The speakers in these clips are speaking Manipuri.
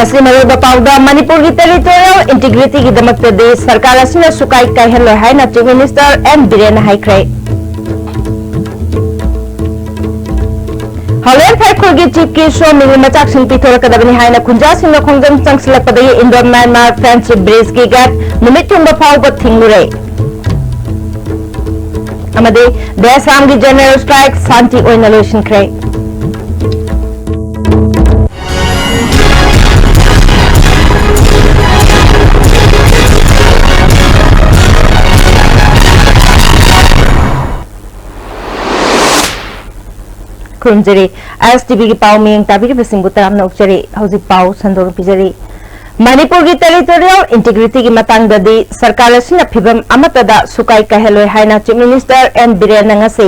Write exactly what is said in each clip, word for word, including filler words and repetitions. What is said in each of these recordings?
ꯑꯁꯤ ꯃꯔꯨꯑꯣꯏꯕ ꯄꯥꯎꯗ, ꯃꯅꯤꯄꯨꯔꯒꯤ territorial integrityꯒꯤꯗꯃꯛꯇꯗꯤ ꯁꯔꯀꯥꯔ ꯑꯁꯤꯅ ꯁꯨꯀꯥꯏ ꯀꯥꯏꯍꯜꯂꯣꯏ ꯍꯥꯏꯅ Chief Minister N ꯕꯤꯔꯦꯟꯅ ꯍꯥꯏꯈ꯭ꯔꯦ꯫ ꯍꯣꯂꯦꯟ ꯐꯩꯈꯨꯜꯒꯤ Chiefꯀꯤ ꯁꯣ ꯃꯤꯜ ꯃꯆꯥꯛꯁꯤꯡ ꯄꯤꯊꯣꯔꯛꯀꯗꯕꯅꯤ ꯍꯥꯏꯅ ꯈꯨꯟꯖꯥꯁꯤꯡꯅ ꯈꯣꯡꯖꯪ ꯆꯪꯁꯤꯜꯂꯛꯄꯗꯒꯤ Indo Myanmar Friendship Bridgeꯀꯤ gate ꯅꯨꯃꯤꯠ ꯌꯨꯡꯕ ꯐꯥꯎꯕ ꯊꯤꯡꯂꯨꯔꯦ꯫ ꯑꯃꯗꯤ ꯗꯦꯁ ꯑꯁꯥꯝꯒꯤ general strike ꯁꯥꯟꯇꯤ ꯑꯣꯏꯅ ꯂꯣꯏꯁꯤꯟꯈ꯭ꯔꯦ꯫ ꯈꯨꯔꯨꯝꯖꯔꯤ꯫ ꯑꯥꯏ ꯑꯦꯁ ꯇꯤ ꯚꯤꯒꯤ ꯄꯥꯎ ꯃꯤꯠꯌꯦꯡ ꯇꯥꯕꯤꯔꯤꯕꯁꯤꯡꯕꯨ ꯇꯔꯥꯝꯅ ꯑꯣꯛꯆꯔꯤ꯫ ꯍꯧꯖꯤꯛ ꯄꯥꯎ ꯁꯟꯗꯣꯛꯅ ꯄꯤꯖꯔꯤ꯫ ꯃꯅꯤꯄꯨꯔꯒꯤ territorial integrityꯒꯤ ꯃꯇꯥꯡꯗꯗꯤ ꯁꯔꯀꯥꯔ ꯑꯁꯤꯅ ꯐꯤꯚꯝ ꯑꯃꯠꯇꯗ ꯁꯨꯀꯥꯏ ꯀꯥꯏꯍꯜꯂꯣꯏ ꯍꯥꯏꯅ Chief Minister N ꯕꯤꯔꯦꯟꯅ ꯉꯁꯤ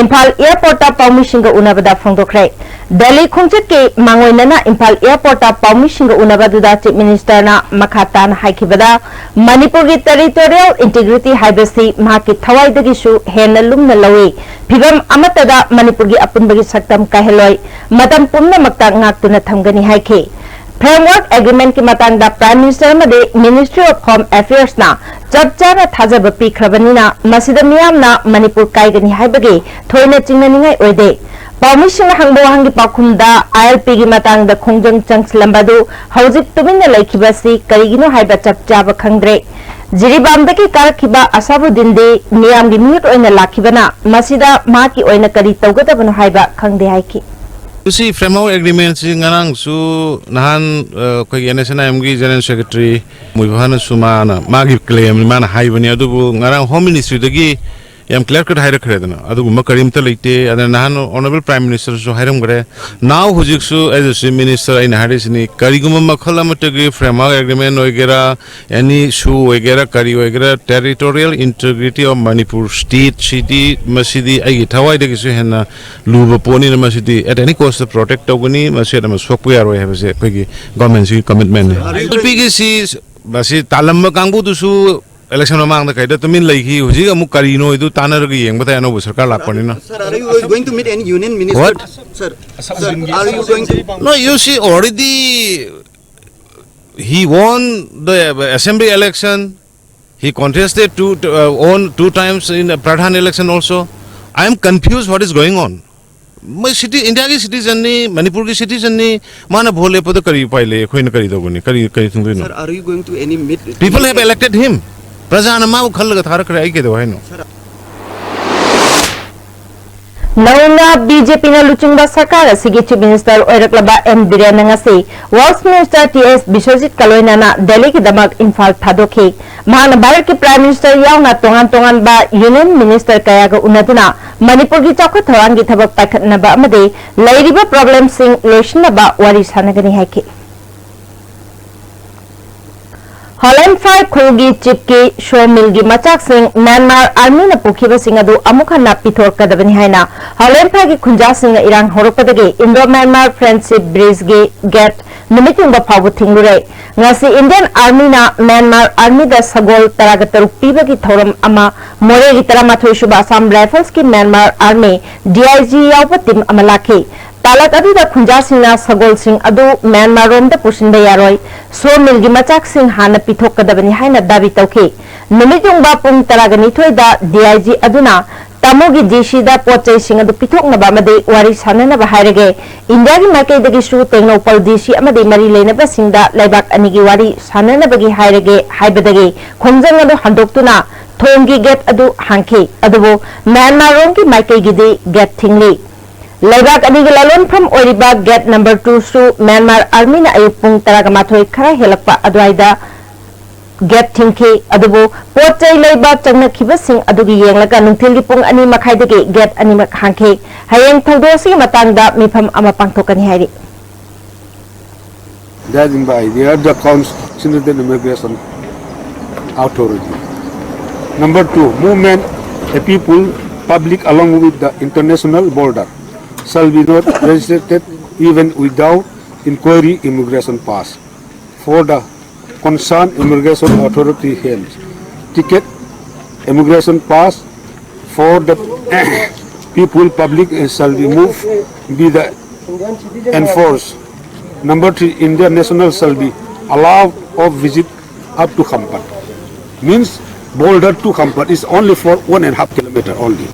ꯏꯝꯐꯥꯜ airportꯇ ꯄꯥꯎꯃꯤꯁꯤꯡꯒ ꯎꯅꯕꯗ ꯐꯣꯡꯗꯣꯛꯈ꯭ꯔꯦ꯫ ꯗꯦꯜꯂꯤ ꯈꯣꯡꯆꯠꯀꯤ ꯃꯥꯡꯑꯣꯏꯅꯅ ꯏꯝꯐꯥꯜ airportꯇ ꯄꯥꯎꯃꯤꯁꯤꯡꯒ ꯎꯅꯕꯗꯨꯗ Chief Ministerꯅ ꯃꯈꯥ ꯇꯥꯅ ꯍꯥꯏꯈꯤꯕꯗ, ꯃꯅꯤꯄꯨꯔꯒꯤ territorial integrity ꯍꯥꯏꯕꯁꯤ ꯃꯍꯥꯛꯀꯤ ꯊꯋꯥꯏꯗꯒꯤꯁꯨ ꯍꯦꯟꯅ ꯂꯨꯝꯅ ꯂꯧꯏ꯫ ꯐꯤꯚꯝ ꯑꯃꯠꯇꯗ ꯃꯅꯤꯄꯨꯔꯒꯤ ꯑꯄꯨꯟꯕꯒꯤ ꯁꯛꯇꯝ ꯀꯥꯏꯍꯜꯂꯣꯏ, ꯃꯇꯝ ꯄꯨꯝꯅꯃꯛꯇ ꯉꯥꯛꯇꯨꯅ ꯊꯝꯒꯅꯤ ꯍꯥꯏꯈꯤ꯫ Framework Agreementꯀꯤ ꯃꯇꯥꯡꯗ Prime Minister ꯑꯃꯗꯤ Ministry of Home Affairsꯅ ꯆꯞ ꯆꯥꯅ ꯊꯥꯖꯕ ꯄꯤꯈ꯭ꯔꯕꯅꯤꯅ, ꯃꯁꯤꯗ ꯃꯤꯌꯥꯝꯅ ꯃꯅꯤꯄꯨꯔ ꯀꯥꯏꯒꯅꯤ ꯍꯥꯏꯕꯒꯤ ꯊꯣꯏꯅ ꯆꯤꯡꯅꯅꯤꯡꯉꯥꯏ ꯑꯣꯏꯗꯦ꯫ ꯄꯥꯎꯃꯤꯁꯤꯡꯅ ꯍꯪꯕ ꯋꯥꯍꯪꯒꯤ ꯄꯥꯎꯈꯨꯝꯗ, ꯑꯥꯏ ꯑꯦꯜ ꯄꯤꯒꯤ ꯃꯇꯥꯡꯗ ꯈꯣꯡꯖꯪ ꯆꯪꯁꯤꯜꯂꯝꯕ ꯑꯗꯨ ꯍꯧꯖꯤꯛ ꯇꯨꯃꯤꯟꯅ ꯂꯩꯈꯤꯕ ꯑꯁꯤ ꯀꯔꯤꯒꯤꯅꯣ ꯍꯥꯏꯕ ꯆꯞ ꯆꯥꯕ ꯈꯪꯗ꯭ꯔꯦ꯫ ꯖꯤꯔꯤꯕꯥꯝꯗꯒꯤ ꯀꯥꯔꯛꯈꯤꯕ ꯑꯁꯥꯕꯨꯗꯤꯟꯗꯤ ꯃꯤꯌꯥꯝꯒꯤ ꯃꯤꯍꯨꯠ ꯑꯣꯏꯅ ꯂꯥꯛꯈꯤꯕꯅ, ꯃꯁꯤꯗ ꯃꯍꯥꯛꯀꯤ ꯑꯣꯏꯅ ꯀꯔꯤ ꯇꯧꯒꯗꯕꯅꯣ ꯍꯥꯏꯕ ꯈꯪꯗꯦ ꯍꯥꯏꯈꯤ꯫ ꯁꯤ Framework Agreementꯁꯤ ꯉꯔꯥꯡꯁꯨ ꯅꯍꯥꯟ, ꯑ, ꯑꯩꯈꯣꯏꯒꯤ ꯑꯦꯟ ꯑꯦꯁ ꯑꯦꯟ ꯑꯥꯏ ꯑꯦꯝꯒꯤ General Secretary ꯃꯣꯏꯕꯥꯅꯁꯨ ꯃꯥꯅ ꯃꯥꯒꯤ claimꯅꯤ, ꯃꯥꯅ ꯍꯥꯏꯕꯅꯤ꯫ ꯑꯗꯨꯕꯨ ꯉꯔꯥꯡ Home Ministryꯗꯒꯤ ꯌꯥꯝ clear cut ꯍꯥꯏꯔꯛꯈ꯭ꯔꯦꯗꯅ, ꯑꯗꯨꯒꯨꯝꯕ ꯀꯔꯤꯝꯇ ꯂꯩꯇꯦ꯫ ꯑꯗ ꯅꯍꯥꯟ Honourable Prime Ministerꯁꯨ ꯍꯥꯏꯔꯝꯈ꯭ꯔꯦ꯫ Now ꯍꯧꯖꯤꯛꯁꯨ as a Chief Minister ꯑꯩꯅ ꯍꯥꯏꯔꯤꯁꯤꯅꯤ, ꯀꯔꯤꯒꯨꯝꯕ ꯃꯈꯜ ꯑꯃꯠꯇꯒꯤ Framework Agreement ꯑꯣꯏꯒꯦꯔꯥ, any issue ꯑꯣꯏꯒꯦꯔꯥ, ꯀꯔꯤ ꯑꯣꯏꯒꯦꯔꯥ, territorial integrity of Manipur State ꯁꯤꯗꯤ, ꯃꯁꯤꯗꯤ ꯑꯩꯒꯤ ꯊꯋꯥꯏꯗꯒꯤꯁꯨ ꯍꯦꯟꯅ ꯂꯨꯕ ꯄꯣꯠꯅꯤꯅ, ꯃꯁꯤꯗꯤ at any cost protect ꯇꯧꯒꯅꯤ, ꯃꯁꯤ ꯑꯃ ꯁꯣꯛꯄ ꯌꯥꯔꯣꯏ ꯍꯥꯏꯕꯁꯦ ꯑꯩꯈꯣꯏꯒꯤ governmentꯁꯤꯒꯤ commitmentꯅꯤ꯫ ꯑꯥꯔ ꯌꯨ ꯅꯨꯄꯤꯒꯤꯁꯤ ꯃꯁꯤ ꯇꯥꯜꯂꯝꯕ ꯀꯥꯡꯕꯨꯗꯨꯁꯨ election ꯃꯃꯥꯡꯗ ꯀꯩꯗ ꯇꯨꯃꯤꯟ ꯂꯩꯈꯤ, ꯍꯧꯖꯤꯛ ꯑꯃꯨꯛ ꯀꯔꯤꯅꯣ ꯍꯥꯏꯗꯨ ꯇꯥꯟꯅꯔꯒ ꯌꯦꯡꯕ ꯇꯥꯏ ꯑꯅꯧꯕ ꯁꯔꯀꯥꯔ ꯂꯥꯛꯄꯅꯤꯅ꯫ Sir, are you going to meet any union minister? What? Sir, sir, are you going to No, you see, already He won the assembly election. He contested two, uh, won two times in a Pradhan election also. I am confused what is going on. ꯃꯣꯏ ꯁꯤꯇꯤ, ꯏꯟꯗꯤꯌꯥꯒꯤ ꯁꯤꯇꯤꯖꯟꯅꯤ, ꯃꯅꯤꯄꯨꯔꯒꯤ ꯁꯤꯇꯤꯖꯟꯅꯤ, ꯃꯥꯅ ꯚꯣꯠ ꯂꯦꯞꯄꯗ ꯀꯔꯤ ꯎꯄꯥꯏ ꯂꯩ? ꯑꯩꯈꯣꯏꯅ ꯀꯔꯤ ꯇꯧꯒꯅꯤ? ꯀꯔꯤ, ꯀꯔꯤ ꯊꯨꯡꯗꯣꯏꯅꯣ? Sir, are you going to any meet? People have elected him. ꯄ꯭ꯔꯖꯥꯅ ꯃꯥꯕꯨ ꯈꯜꯂꯒ ꯊꯥꯔꯛꯈ꯭ꯔꯦ, ꯑꯩ ꯀꯩꯗꯧ ꯍꯥꯏꯅꯣ? ꯅꯧꯅ ꯕꯤ ꯖꯦ ꯄꯤꯅ ꯂꯨꯆꯤꯡꯕ ꯁꯔꯀꯥꯔ ꯑꯁꯤꯒꯤ Chief Minister ꯑꯣꯏꯔꯛꯂꯕ ꯑꯦꯟ ꯕꯤꯔꯦꯟꯅ ꯉꯁꯤ Works Minister ꯇꯤ ꯑꯦꯁ ꯕꯤꯁ꯭ꯋꯖꯤꯠꯀ ꯂꯣꯏꯅꯅ ꯗꯦꯜꯂꯤꯒꯤꯗꯃꯛ ꯏꯝꯐꯥꯜ ꯊꯥꯗꯣꯛꯈꯤ꯫ ꯃꯍꯥꯛꯅ ꯚꯥꯔꯠꯀꯤ Prime Minister ꯌꯥꯎꯅ ꯇꯣꯉꯥꯟ ꯇꯣꯉꯥꯟꯕ Union Minister ꯀꯌꯥꯒ ꯎꯅꯗꯨꯅ ꯃꯅꯤꯄꯨꯔꯒꯤ ꯆꯥꯎꯈꯠ ꯊꯧꯔꯥꯡꯒꯤ ꯊꯕꯛ ꯄꯥꯏꯈꯠꯅꯕ ꯑꯃꯗꯤ ꯂꯩꯔꯤꯕ problemꯁꯤꯡ ꯂꯣꯏꯁꯤꯟꯅꯕ ꯋꯥꯔꯤ ꯁꯥꯟꯅꯒꯅꯤ ꯍꯥꯏꯈꯤ꯫ ꯍꯣꯂꯦꯟꯐꯥꯏ ꯈꯨꯜꯒꯤ ꯆꯤꯞꯀꯤ ꯁꯣ ꯃꯤꯜꯒꯤ ꯃꯆꯥꯛꯁꯤꯡ ꯃ꯭ꯌꯥꯟꯃꯥꯔ ꯑꯥꯔꯃꯤꯅ ꯄꯨꯈꯤꯕꯁꯤꯡ ꯑꯗꯨ ꯑꯃꯨꯛ ꯍꯟꯅ ꯄꯤꯊꯣꯔꯛꯀꯗꯕꯅꯤ ꯍꯥꯏꯅ ꯍꯣꯂꯦꯟꯐꯥꯏꯒꯤ ꯈꯨꯟꯖꯥꯁꯤꯡꯅ ꯏꯔꯥꯡ ꯍꯧꯔꯛꯄꯗꯒꯤ ꯏꯟꯗꯣ ꯃ꯭ꯌꯥꯟꯃꯥꯔ ꯐ꯭ꯔꯦꯟꯗꯁꯤꯞ ꯕ꯭ꯔꯤꯖꯒꯤ ꯒꯦꯠ ꯅꯨꯃꯤꯠ ꯌꯨꯡꯕ ꯐꯥꯎꯕ ꯊꯤꯡꯂꯨꯔꯦ꯫ ꯉꯁꯤ ꯏꯟꯗꯤꯌꯟ ꯑꯥꯔꯃꯤꯅ ꯃ꯭ꯌꯥꯟꯃꯥꯔ ꯑꯥꯔꯃꯤꯗ ꯁꯒꯣꯜ ꯇꯔꯥꯒ ꯇꯔꯨꯛ ꯄꯤꯕꯒꯤ ꯊꯧꯔꯝ ꯑꯃ ꯃꯣꯔꯦꯒꯤ ꯇꯔꯥꯃꯥꯊꯣꯏ ꯁꯨꯕ ꯑꯁꯥꯝ ꯔꯥꯏꯐꯜꯁꯀꯤ Myanmar army D I G ꯌꯥꯎꯕ ꯇꯤꯝ ꯑꯃ ꯂꯥꯛꯈꯤ꯫ ꯇꯥꯂꯛ ꯑꯗꯨꯗ ꯈꯨꯟꯖꯥꯁꯤꯡꯅ ꯁꯒꯣꯜꯁꯤꯡ ꯑꯗꯨ ꯃ꯭ꯌꯥꯟꯃꯥꯔꯔꯣꯝꯗ ꯄꯨꯁꯤꯟꯕ ꯌꯥꯔꯣꯏ, ꯁꯣ ꯃꯤꯜꯒꯤ ꯃꯆꯥꯛꯁꯤꯡ ꯍꯥꯟꯅ ꯄꯤꯊꯣꯛꯀꯗꯕꯅꯤ ꯍꯥꯏꯅ ꯗꯥꯕꯤ ꯇꯧꯈꯤ꯫ ꯅꯨꯃꯤꯠ ꯌꯨꯡꯕ ꯄꯨꯡ ꯇꯔꯥꯒ ꯅꯤꯊꯣꯏꯗ ꯗꯤ ꯑꯥꯏ ꯖꯤ ꯑꯗꯨꯅ ꯇꯥꯃꯣꯒꯤ ꯗꯤ ꯁꯤꯗ ꯄꯣꯠ ꯆꯩꯁꯤꯡ ꯑꯗꯨ ꯄꯤꯊꯣꯛꯅꯕ ꯑꯃꯗꯤ ꯋꯥꯔꯤ ꯁꯥꯟꯅꯅꯕ ꯍꯥꯏꯔꯒꯦ꯫ ꯏꯟꯗꯤꯌꯥꯒꯤ ꯃꯥꯏꯀꯩꯗꯒꯤꯁꯨ ꯇꯦꯡꯅꯧꯄꯜ ꯗꯤ ꯁꯤ ꯑꯃꯗꯤ ꯃꯔꯤ ꯂꯩꯅꯕꯁꯤꯡꯗ ꯂꯩꯕꯥꯛ ꯑꯅꯤꯒꯤ ꯋꯥꯔꯤ ꯁꯥꯟꯅꯅꯕꯒꯤ ꯍꯥꯏꯔꯒꯦ ꯍꯥꯏꯕꯗꯒꯤ ꯈꯣꯡꯖꯪ ꯑꯗꯨ ꯍꯟꯗꯣꯛꯇꯨꯅ ꯊꯣꯡꯒꯤ ꯒꯦꯠ ꯑꯗꯨ ꯍꯥꯡꯈꯤ꯫ ꯑꯗꯨꯕꯨ ꯃ꯭ꯌꯥꯟꯃꯥꯔꯔꯣꯝꯒꯤ ꯃꯥꯏꯀꯩꯒꯤꯗꯤ ꯒꯦꯠ ꯊꯤꯡꯂꯤ꯫ ꯂꯩꯕꯥꯛ ꯑꯅꯤꯒꯤ ꯂꯥꯂꯣꯟꯐꯝ ꯑꯣꯏꯔꯤꯕ ꯒꯦꯠ ꯅꯝꯕꯔ ꯇꯨꯁꯨ ꯃ꯭ꯌꯥꯟꯃꯥꯔ ꯑꯥꯔꯃꯤꯅ ꯑꯌꯨꯛ ꯄꯨꯡ ꯇꯔꯥꯒ ꯃꯥꯊꯣꯏ ꯈꯔ ꯍꯦꯜꯂꯛꯄ ꯑꯗꯨꯋꯥꯏꯗ ꯒꯦꯠ ꯊꯤꯡꯈꯤ꯫ ꯑꯗꯨꯕꯨ ꯄꯣꯠ ꯆꯩ ꯂꯩꯕ ꯆꯪꯅꯈꯤꯕꯁꯤꯡ ꯑꯗꯨꯒꯤ ꯌꯦꯡꯂꯒ ꯅꯨꯡꯊꯤꯜꯒꯤ ꯄꯨꯡ ꯑꯅꯤ ꯃꯈꯥꯏꯗꯒꯤ ꯒꯦꯠ ꯑꯅꯤꯃꯛ ꯍꯥꯡꯈꯤ꯫ ꯍꯌꯦꯡ ꯊꯧꯗꯣꯛ ꯑꯁꯤꯒꯤ ꯃꯇꯥꯡꯗ ꯃꯤꯐꯝ ꯑꯃ ꯄꯥꯡꯊꯣꯛꯀꯅꯤ ꯍꯥꯏꯔꯤ꯫ That in the idea the Council of the Immigration Authority. Number two, movement a people, public along with the international border shall be not restricted even without inquiry immigration pass. For the concerned immigration authority helps ticket immigration pass for the people public shall be moved be the enforced. Number three, Indian national shall be Allow of visit up to Khampat. Means border to Khampat is only for one and a half kilometer only.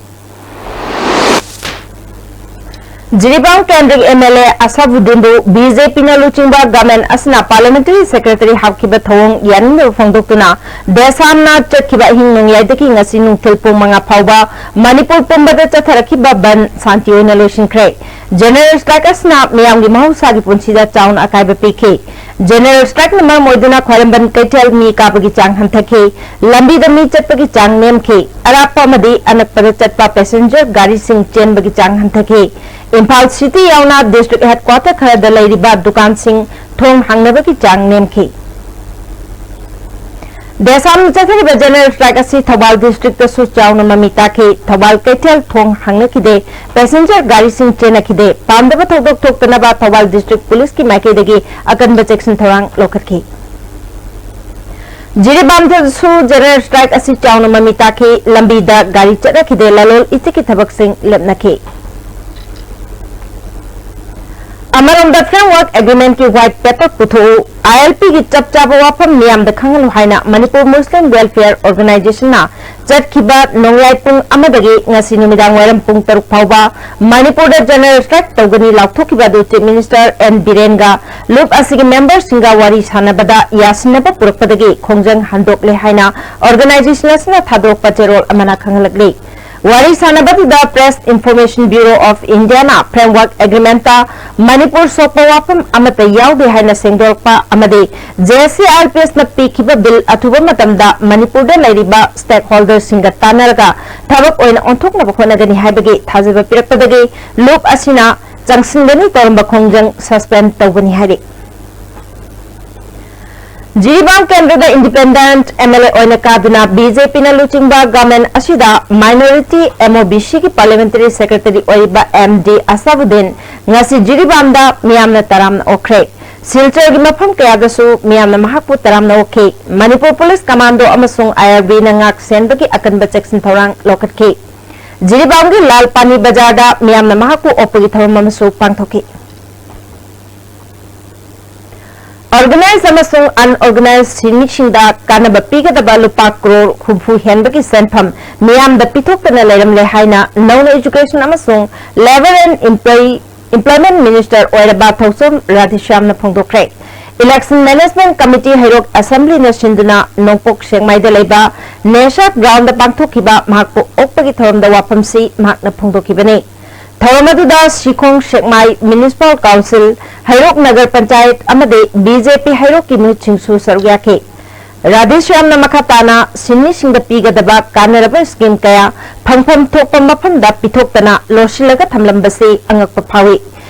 Jiribam ꯀꯦꯟꯗ꯭ꯔꯒꯤ ꯑꯦꯝ ꯑꯦꯜ ꯑꯦ ꯑꯁꯥꯕꯨꯗꯤꯟꯕꯨ ꯕꯤ ꯖꯦ ꯄꯤꯅ ꯂꯨꯆꯤꯡꯕ ꯒꯃꯦꯟ ꯑꯁꯤꯅ ꯄꯥꯔꯂꯤꯌꯥꯃꯦꯟꯇꯔꯤ ꯁꯦꯀ꯭ꯔꯦꯇꯔꯤ ꯍꯥꯞꯈꯤꯕ ꯊꯧꯑꯣꯡ ꯌꯥꯅꯤꯡꯗꯕ ꯐꯣꯡꯗꯣꯛꯇꯨꯅ ꯗꯦꯁꯥꯝꯅ ꯆꯠꯈꯤꯕ ꯑꯍꯤꯡ ꯅꯣꯡꯌꯥꯏꯗꯒꯤ ꯉꯁꯤ ꯅꯨꯡꯊꯤꯜ ꯄꯨꯡ ꯃꯉꯥ ꯐꯥꯎꯕ ꯃꯅꯤꯄꯨꯔ ꯄꯨꯝꯕꯗ ꯆꯠꯊꯔꯛꯈꯤꯕ ꯕꯟ ꯁꯥꯟꯇꯤ ꯑꯣꯏꯅ ꯂꯣꯏꯁꯤꯟꯈ꯭ꯔꯦ꯫ ꯖꯦꯅꯔꯦꯜ ꯁ꯭ꯇ꯭ꯔꯥꯏꯛ ꯑꯁꯤꯅ ꯃꯤꯌꯥꯝꯒꯤ ꯃꯍꯧꯁꯥꯒꯤ ꯄꯨꯟꯁꯤꯗ ꯆꯥꯎꯅ ꯑꯀꯥꯏꯕ ꯄꯤꯈꯤ꯫ ꯖꯦꯅꯔꯦꯜ ꯁ꯭ꯇ꯭ꯔꯥꯏꯛꯅ ꯃꯔꯝ ꯑꯣꯏꯗꯨꯅ ꯈ꯭ꯋꯥꯏꯔꯝꯕꯟ ꯀꯩꯊꯦꯜ ꯃꯤ ꯀꯥꯕꯒꯤ ꯆꯥꯡ ꯍꯟꯊꯈꯤ꯫ ꯂꯝꯕꯤꯗ ꯃꯤ ꯆꯠꯄꯒꯤ ꯆꯥꯡ ꯅꯦꯝꯈꯤ꯫ ꯑꯔꯥꯞꯄ ꯑꯃꯗꯤ ꯑꯅꯛꯄꯗ ꯆꯠꯄ ꯄꯦꯁꯦꯟꯖꯔ ꯒꯥꯔꯤꯁꯤꯡ ꯆꯦꯟꯕꯒꯤ ꯆꯥꯡ ꯍꯟꯊꯈꯤ꯫ ꯏꯝꯐꯥꯜ ꯁꯤꯇꯤ ꯌꯥꯎꯅ ꯗꯤꯁꯇ꯭ꯔꯤꯛ ꯍꯦꯗꯀ꯭ꯋꯥꯇꯔ ꯈꯔꯗ ꯂꯩꯔꯤꯕ ꯗꯨꯀꯥꯟꯁꯤꯡ ꯊꯣꯡ ꯍꯥꯡꯅꯕꯒꯤ ꯆꯥꯡ ꯅꯦꯝꯈꯤ꯫ ꯗꯦꯁꯥꯝꯅ ꯆꯠꯊꯔꯤꯕ ꯖꯦꯅꯔꯦꯜ ꯁ꯭ꯇ꯭ꯔꯥꯏꯛ ꯑꯁꯤ ꯊꯧꯕꯥꯜ ꯗꯤꯁꯇ꯭ꯔꯤꯛꯇꯁꯨ ꯆꯥꯎꯅ ꯃꯃꯤ ꯇꯥꯈꯤ꯫ ꯊꯧꯕꯥꯜ ꯀꯩꯊꯦꯜ ꯊꯣꯡ ꯍꯥꯡꯅꯈꯤꯗꯦ, ꯄꯦꯁꯦꯟꯖꯔ ꯒꯥꯔꯤꯁꯤꯡ ꯆꯦꯟꯅꯈꯤꯗꯦ꯫ ꯄꯥꯝꯗꯕ ꯊꯧꯗꯣꯛ ꯊꯣꯛꯇꯅꯕ ꯊꯧꯕꯥꯜ ꯗꯤꯁꯇ꯭ꯔꯤꯛ ꯄꯨꯂꯤꯁꯀꯤ ꯃꯥꯏꯀꯩꯗꯒꯤ ꯑꯀꯟꯕ ꯆꯦꯛꯁꯤꯟ ꯊꯧꯔꯥꯡ ꯂꯧꯈꯠꯈꯤ꯫ ꯖꯤꯔꯤꯕꯥꯝꯗꯁꯨ ꯖꯦꯅꯔꯦꯜ ꯁ꯭ꯇ꯭ꯔꯥꯏꯛ ꯑꯁꯤ ꯆꯥꯎꯅ ꯃꯃꯤ ꯇꯥꯈꯤ꯫ ꯂꯝꯕꯤꯗ ꯒꯥꯔꯤ ꯆꯠꯅꯈꯤꯗꯦ, ꯂꯂꯣꯜ ꯏꯇꯤꯛꯀꯤ ꯊꯕꯛꯁꯤꯡ ꯂꯦꯞꯅꯈꯤ꯫ ꯑꯃꯔꯣꯝꯗ ꯐ꯭ꯔꯦꯝꯋꯥꯔꯛ ꯑꯦꯒ꯭ꯔꯤꯃꯦꯟꯠꯀꯤ ꯋꯥꯏꯠ ꯄꯦꯄꯔ ꯄꯨꯊꯣꯛꯎ, ꯑꯥꯏ ꯑꯦꯜ ꯄꯤꯒꯤ ꯆꯞ ꯆꯥꯕ ꯋꯥꯐꯝ ꯃꯤꯌꯥꯝꯗ ꯈꯪꯍꯜꯂꯨ ꯍꯥꯏꯅ ꯃꯅꯤꯄꯨꯔ ꯃꯨꯁꯂꯤꯝ ꯋꯦꯜꯐꯤꯌꯔ ꯑꯣꯔꯒꯅꯥꯏꯖꯦꯁꯟꯅ ꯆꯠꯈꯤꯕ ꯅꯣꯡꯌꯥꯏ ꯄꯨꯡ ꯑꯃꯗꯒꯤ ꯉꯁꯤ ꯅꯨꯃꯤꯗꯥꯡ ꯋꯥꯏꯔꯝ ꯄꯨꯡ ꯇꯔꯨꯛ ꯐꯥꯎꯕ ꯃꯅꯤꯄꯨꯔꯗ ꯖꯦꯅꯔꯦꯜ ꯁ꯭ꯇ꯭ꯔꯥꯏꯛ ꯇꯧꯒꯅꯤ ꯂꯥꯎꯊꯣꯛꯈꯤꯕ ꯑꯗꯨ ꯆꯤꯐ ꯃꯤꯅꯤꯁꯇꯔ ꯑꯦꯟ ꯕꯤꯔꯦꯟꯒ ꯂꯨꯞ ꯑꯁꯤꯒꯤ ꯃꯦꯝꯕꯔꯁꯤꯡꯒ ꯋꯥꯔꯤ ꯁꯥꯟꯅꯕꯗ ꯌꯥꯁꯤꯟꯅꯕ ꯄꯨꯔꯛꯄꯗꯒꯤ ꯈꯣꯡꯖꯪ ꯍꯟꯗꯣꯛꯂꯦ ꯍꯥꯏꯅ ꯑꯣꯔꯒꯅꯥꯏꯖꯦꯁꯟ ꯑꯁꯤꯅ ꯊꯥꯗꯣꯔꯛꯄ ꯆꯦꯔꯣꯜ ꯑꯃꯅ ꯈꯪꯍꯜꯂꯛꯂꯤ꯫ ꯋꯥꯔꯤ ꯁꯥꯟꯅꯕꯗꯨꯗ Press Information Bureau of Indiaꯅ ꯐ꯭ꯔꯦꯝꯋꯥꯔꯛ ꯑꯦꯒ꯭ꯔꯤꯃꯦꯟꯠꯇ ꯃꯅꯤꯄꯨꯔ ꯁꯣꯛꯄ ꯋꯥꯐꯝ ꯑꯃꯠꯇ ꯌꯥꯎꯗꯦ ꯍꯥꯏꯅ ꯁꯦꯡꯗꯣꯔꯛꯄ ꯑꯃꯗꯤ J S C R P ꯑꯦꯁꯅ ꯄꯤꯈꯤꯕ ꯕꯤꯜ ꯑꯊꯨꯕ ꯃꯇꯝꯗ ꯃꯅꯤꯄꯨꯔꯗ ꯂꯩꯔꯤꯕ ꯁ꯭ꯇꯦꯛ ꯍꯣꯜꯗꯔꯁꯤꯡꯒ ꯇꯥꯟꯅꯔꯒ ꯊꯕꯛ ꯑꯣꯏꯅ ꯑꯣꯟꯊꯣꯛꯅꯕ ꯍꯣꯠꯅꯒꯅꯤ ꯍꯥꯏꯕꯒꯤ ꯊꯥꯖꯕ ꯄꯤꯔꯛꯄꯗꯒꯤ ꯂꯨꯞ ꯑꯁꯤꯅ ꯆꯪꯁꯤꯟꯒꯅꯤ ꯇꯧꯔꯝꯕ ꯈꯣꯡꯖꯪ ꯁꯁꯄꯦꯟ ꯇꯧꯕꯅꯤ ꯍꯥꯏꯔꯤ꯫ ꯖꯤꯔꯤꯕꯥꯝ ꯀꯦꯟꯗ꯭ꯔꯗ ꯏꯟꯗꯤꯄꯦꯟꯗꯦꯟꯠ ꯑꯦꯝ ꯑꯦꯜ ꯑꯦ ꯑꯣꯏꯅ ꯀꯥꯗꯨꯅ ꯕꯤ ꯖꯦ ꯄꯤꯅ ꯂꯨꯆꯤꯡꯕ ꯒꯚꯔꯟꯃꯦꯟꯠ ꯑꯁꯤꯗ ꯃꯥꯏꯅꯣꯔꯤꯇꯤ ꯑꯦꯝ ꯑꯣ ꯕꯤ ꯁꯤꯒꯤ ꯄꯥꯔꯂꯤꯌꯥꯃꯦꯟꯇꯔꯤ ꯁꯦꯀ꯭ꯔꯦꯇꯔꯤ ꯑꯣꯏꯔꯤꯕ ꯑꯦꯝ ꯗꯤ ꯑꯁꯥꯕꯨꯗꯤꯟ ꯉꯁꯤ ꯖꯤꯔꯤꯕꯥꯝꯗ ꯃꯤꯌꯥꯝꯅ ꯇꯔꯥꯝꯅ ꯑꯣꯛꯈ꯭ꯔꯦ꯫ ꯁꯤꯜꯆꯔꯒꯤ ꯃꯐꯝ ꯀꯌꯥꯗꯁꯨ ꯃꯤꯌꯥꯝꯅ ꯃꯍꯥꯛꯄꯨ ꯇꯔꯥꯝꯅ ꯑꯣꯛꯈꯤ꯫ ꯃꯅꯤꯄꯨꯔ ꯄꯨꯂꯤꯁ ꯀꯃꯥꯟꯗꯣ ꯑꯃꯁꯨꯡ ꯑꯥꯏ ꯑꯥꯔ ꯕꯤꯅ ꯉꯥꯛ ꯁꯦꯟꯕꯒꯤ ꯑꯀꯟꯕ ꯆꯦꯛꯁꯤꯟ ꯊꯧꯔꯥꯡ ꯂꯧꯈꯠꯈꯤ꯫ ꯖꯤꯔꯤꯕꯥꯝꯒꯤ ꯂꯥꯜ ꯄꯥꯅꯤ ꯕꯖꯥꯔꯗ ꯃꯤꯌꯥꯝꯅ ꯃꯍꯥꯛꯄꯨ ꯑꯣꯛꯄꯒꯤ ꯊꯧꯔꯝ ꯑꯃꯁꯨ ꯄꯥꯡꯊꯣꯛꯈꯤ꯫ Organized ꯑꯃꯁꯨꯡ unorganized ꯁꯤꯟꯃꯤꯁꯤꯡꯗ ꯀꯥꯟꯅꯕ ꯄꯤꯒꯗꯕ ꯂꯨꯄꯥ ꯀ꯭ꯔꯣꯔ ꯍꯨꯝꯐꯨ ꯍꯦꯟꯕꯒꯤ ꯁꯦꯟꯐꯝ ꯃꯤꯌꯥꯝꯗ ꯄꯤꯊꯣꯛꯇꯅ ꯂꯩꯔꯝꯂꯦ ꯍꯥꯏꯅ ꯅꯧꯅ Education ꯑꯃꯁꯨꯡ Labour and Employee, Employment Minister ꯑꯣꯏꯔꯕ ꯊꯧꯁꯣꯝ ꯔꯥꯙꯦꯁ꯭ꯌꯥꯝꯅ ꯐꯣꯡꯗꯣꯛꯈ꯭ꯔꯦ꯫ Election Management Committee ꯍꯩꯔꯣꯛ Assemblyꯅ ꯁꯤꯟꯗꯨꯅ ꯅꯣꯡꯄꯣꯛ ꯁꯦꯛꯃꯥꯏꯗ ꯂꯩꯕ ꯅꯦꯁꯥ Groundꯗ ꯄꯥꯡꯊꯣꯛꯈꯤꯕ ꯃꯍꯥꯛꯄꯨ ꯑꯣꯛꯄꯒꯤ ꯊꯧꯔꯝꯗ ꯋꯥꯐꯝꯁꯤ ꯃꯍꯥꯛꯅ ꯐꯣꯡꯗꯣꯛꯈꯤꯕꯅꯤ꯫ ꯊꯧꯔꯝ ꯑꯗꯨꯗ ꯁꯤꯈꯣꯡ ꯁꯦꯛꯃꯥꯏ Municipal Council, ꯍꯩꯔꯣꯛ ꯅꯒꯔ ꯄꯟꯆꯥꯌꯠ ꯑꯃꯗꯤ B J P ꯍꯩꯔꯣꯛꯀꯤ ꯃꯤꯍꯨꯠꯁꯤꯡꯁꯨ ꯁꯔꯨꯛ ꯌꯥꯈꯤ꯫ ꯔꯥꯙꯦꯁ꯭ꯌꯥꯝꯅ ꯃꯈꯥ ꯇꯥꯅ ꯁꯤꯟꯃꯤꯁꯤꯡꯗ ꯄꯤꯒꯗꯕ ꯀꯥꯟꯅꯔꯕ scheme ꯀꯌꯥ ꯐꯪꯐꯝ ꯊꯣꯛꯄ ꯃꯐꯝꯗ ꯄꯤꯊꯣꯛꯇꯅ ꯂꯣꯠꯁꯤꯜꯂꯒ ꯊꯝꯂꯝꯕꯁꯤ ꯑꯉꯛꯄ ꯐꯥꯎꯏ꯫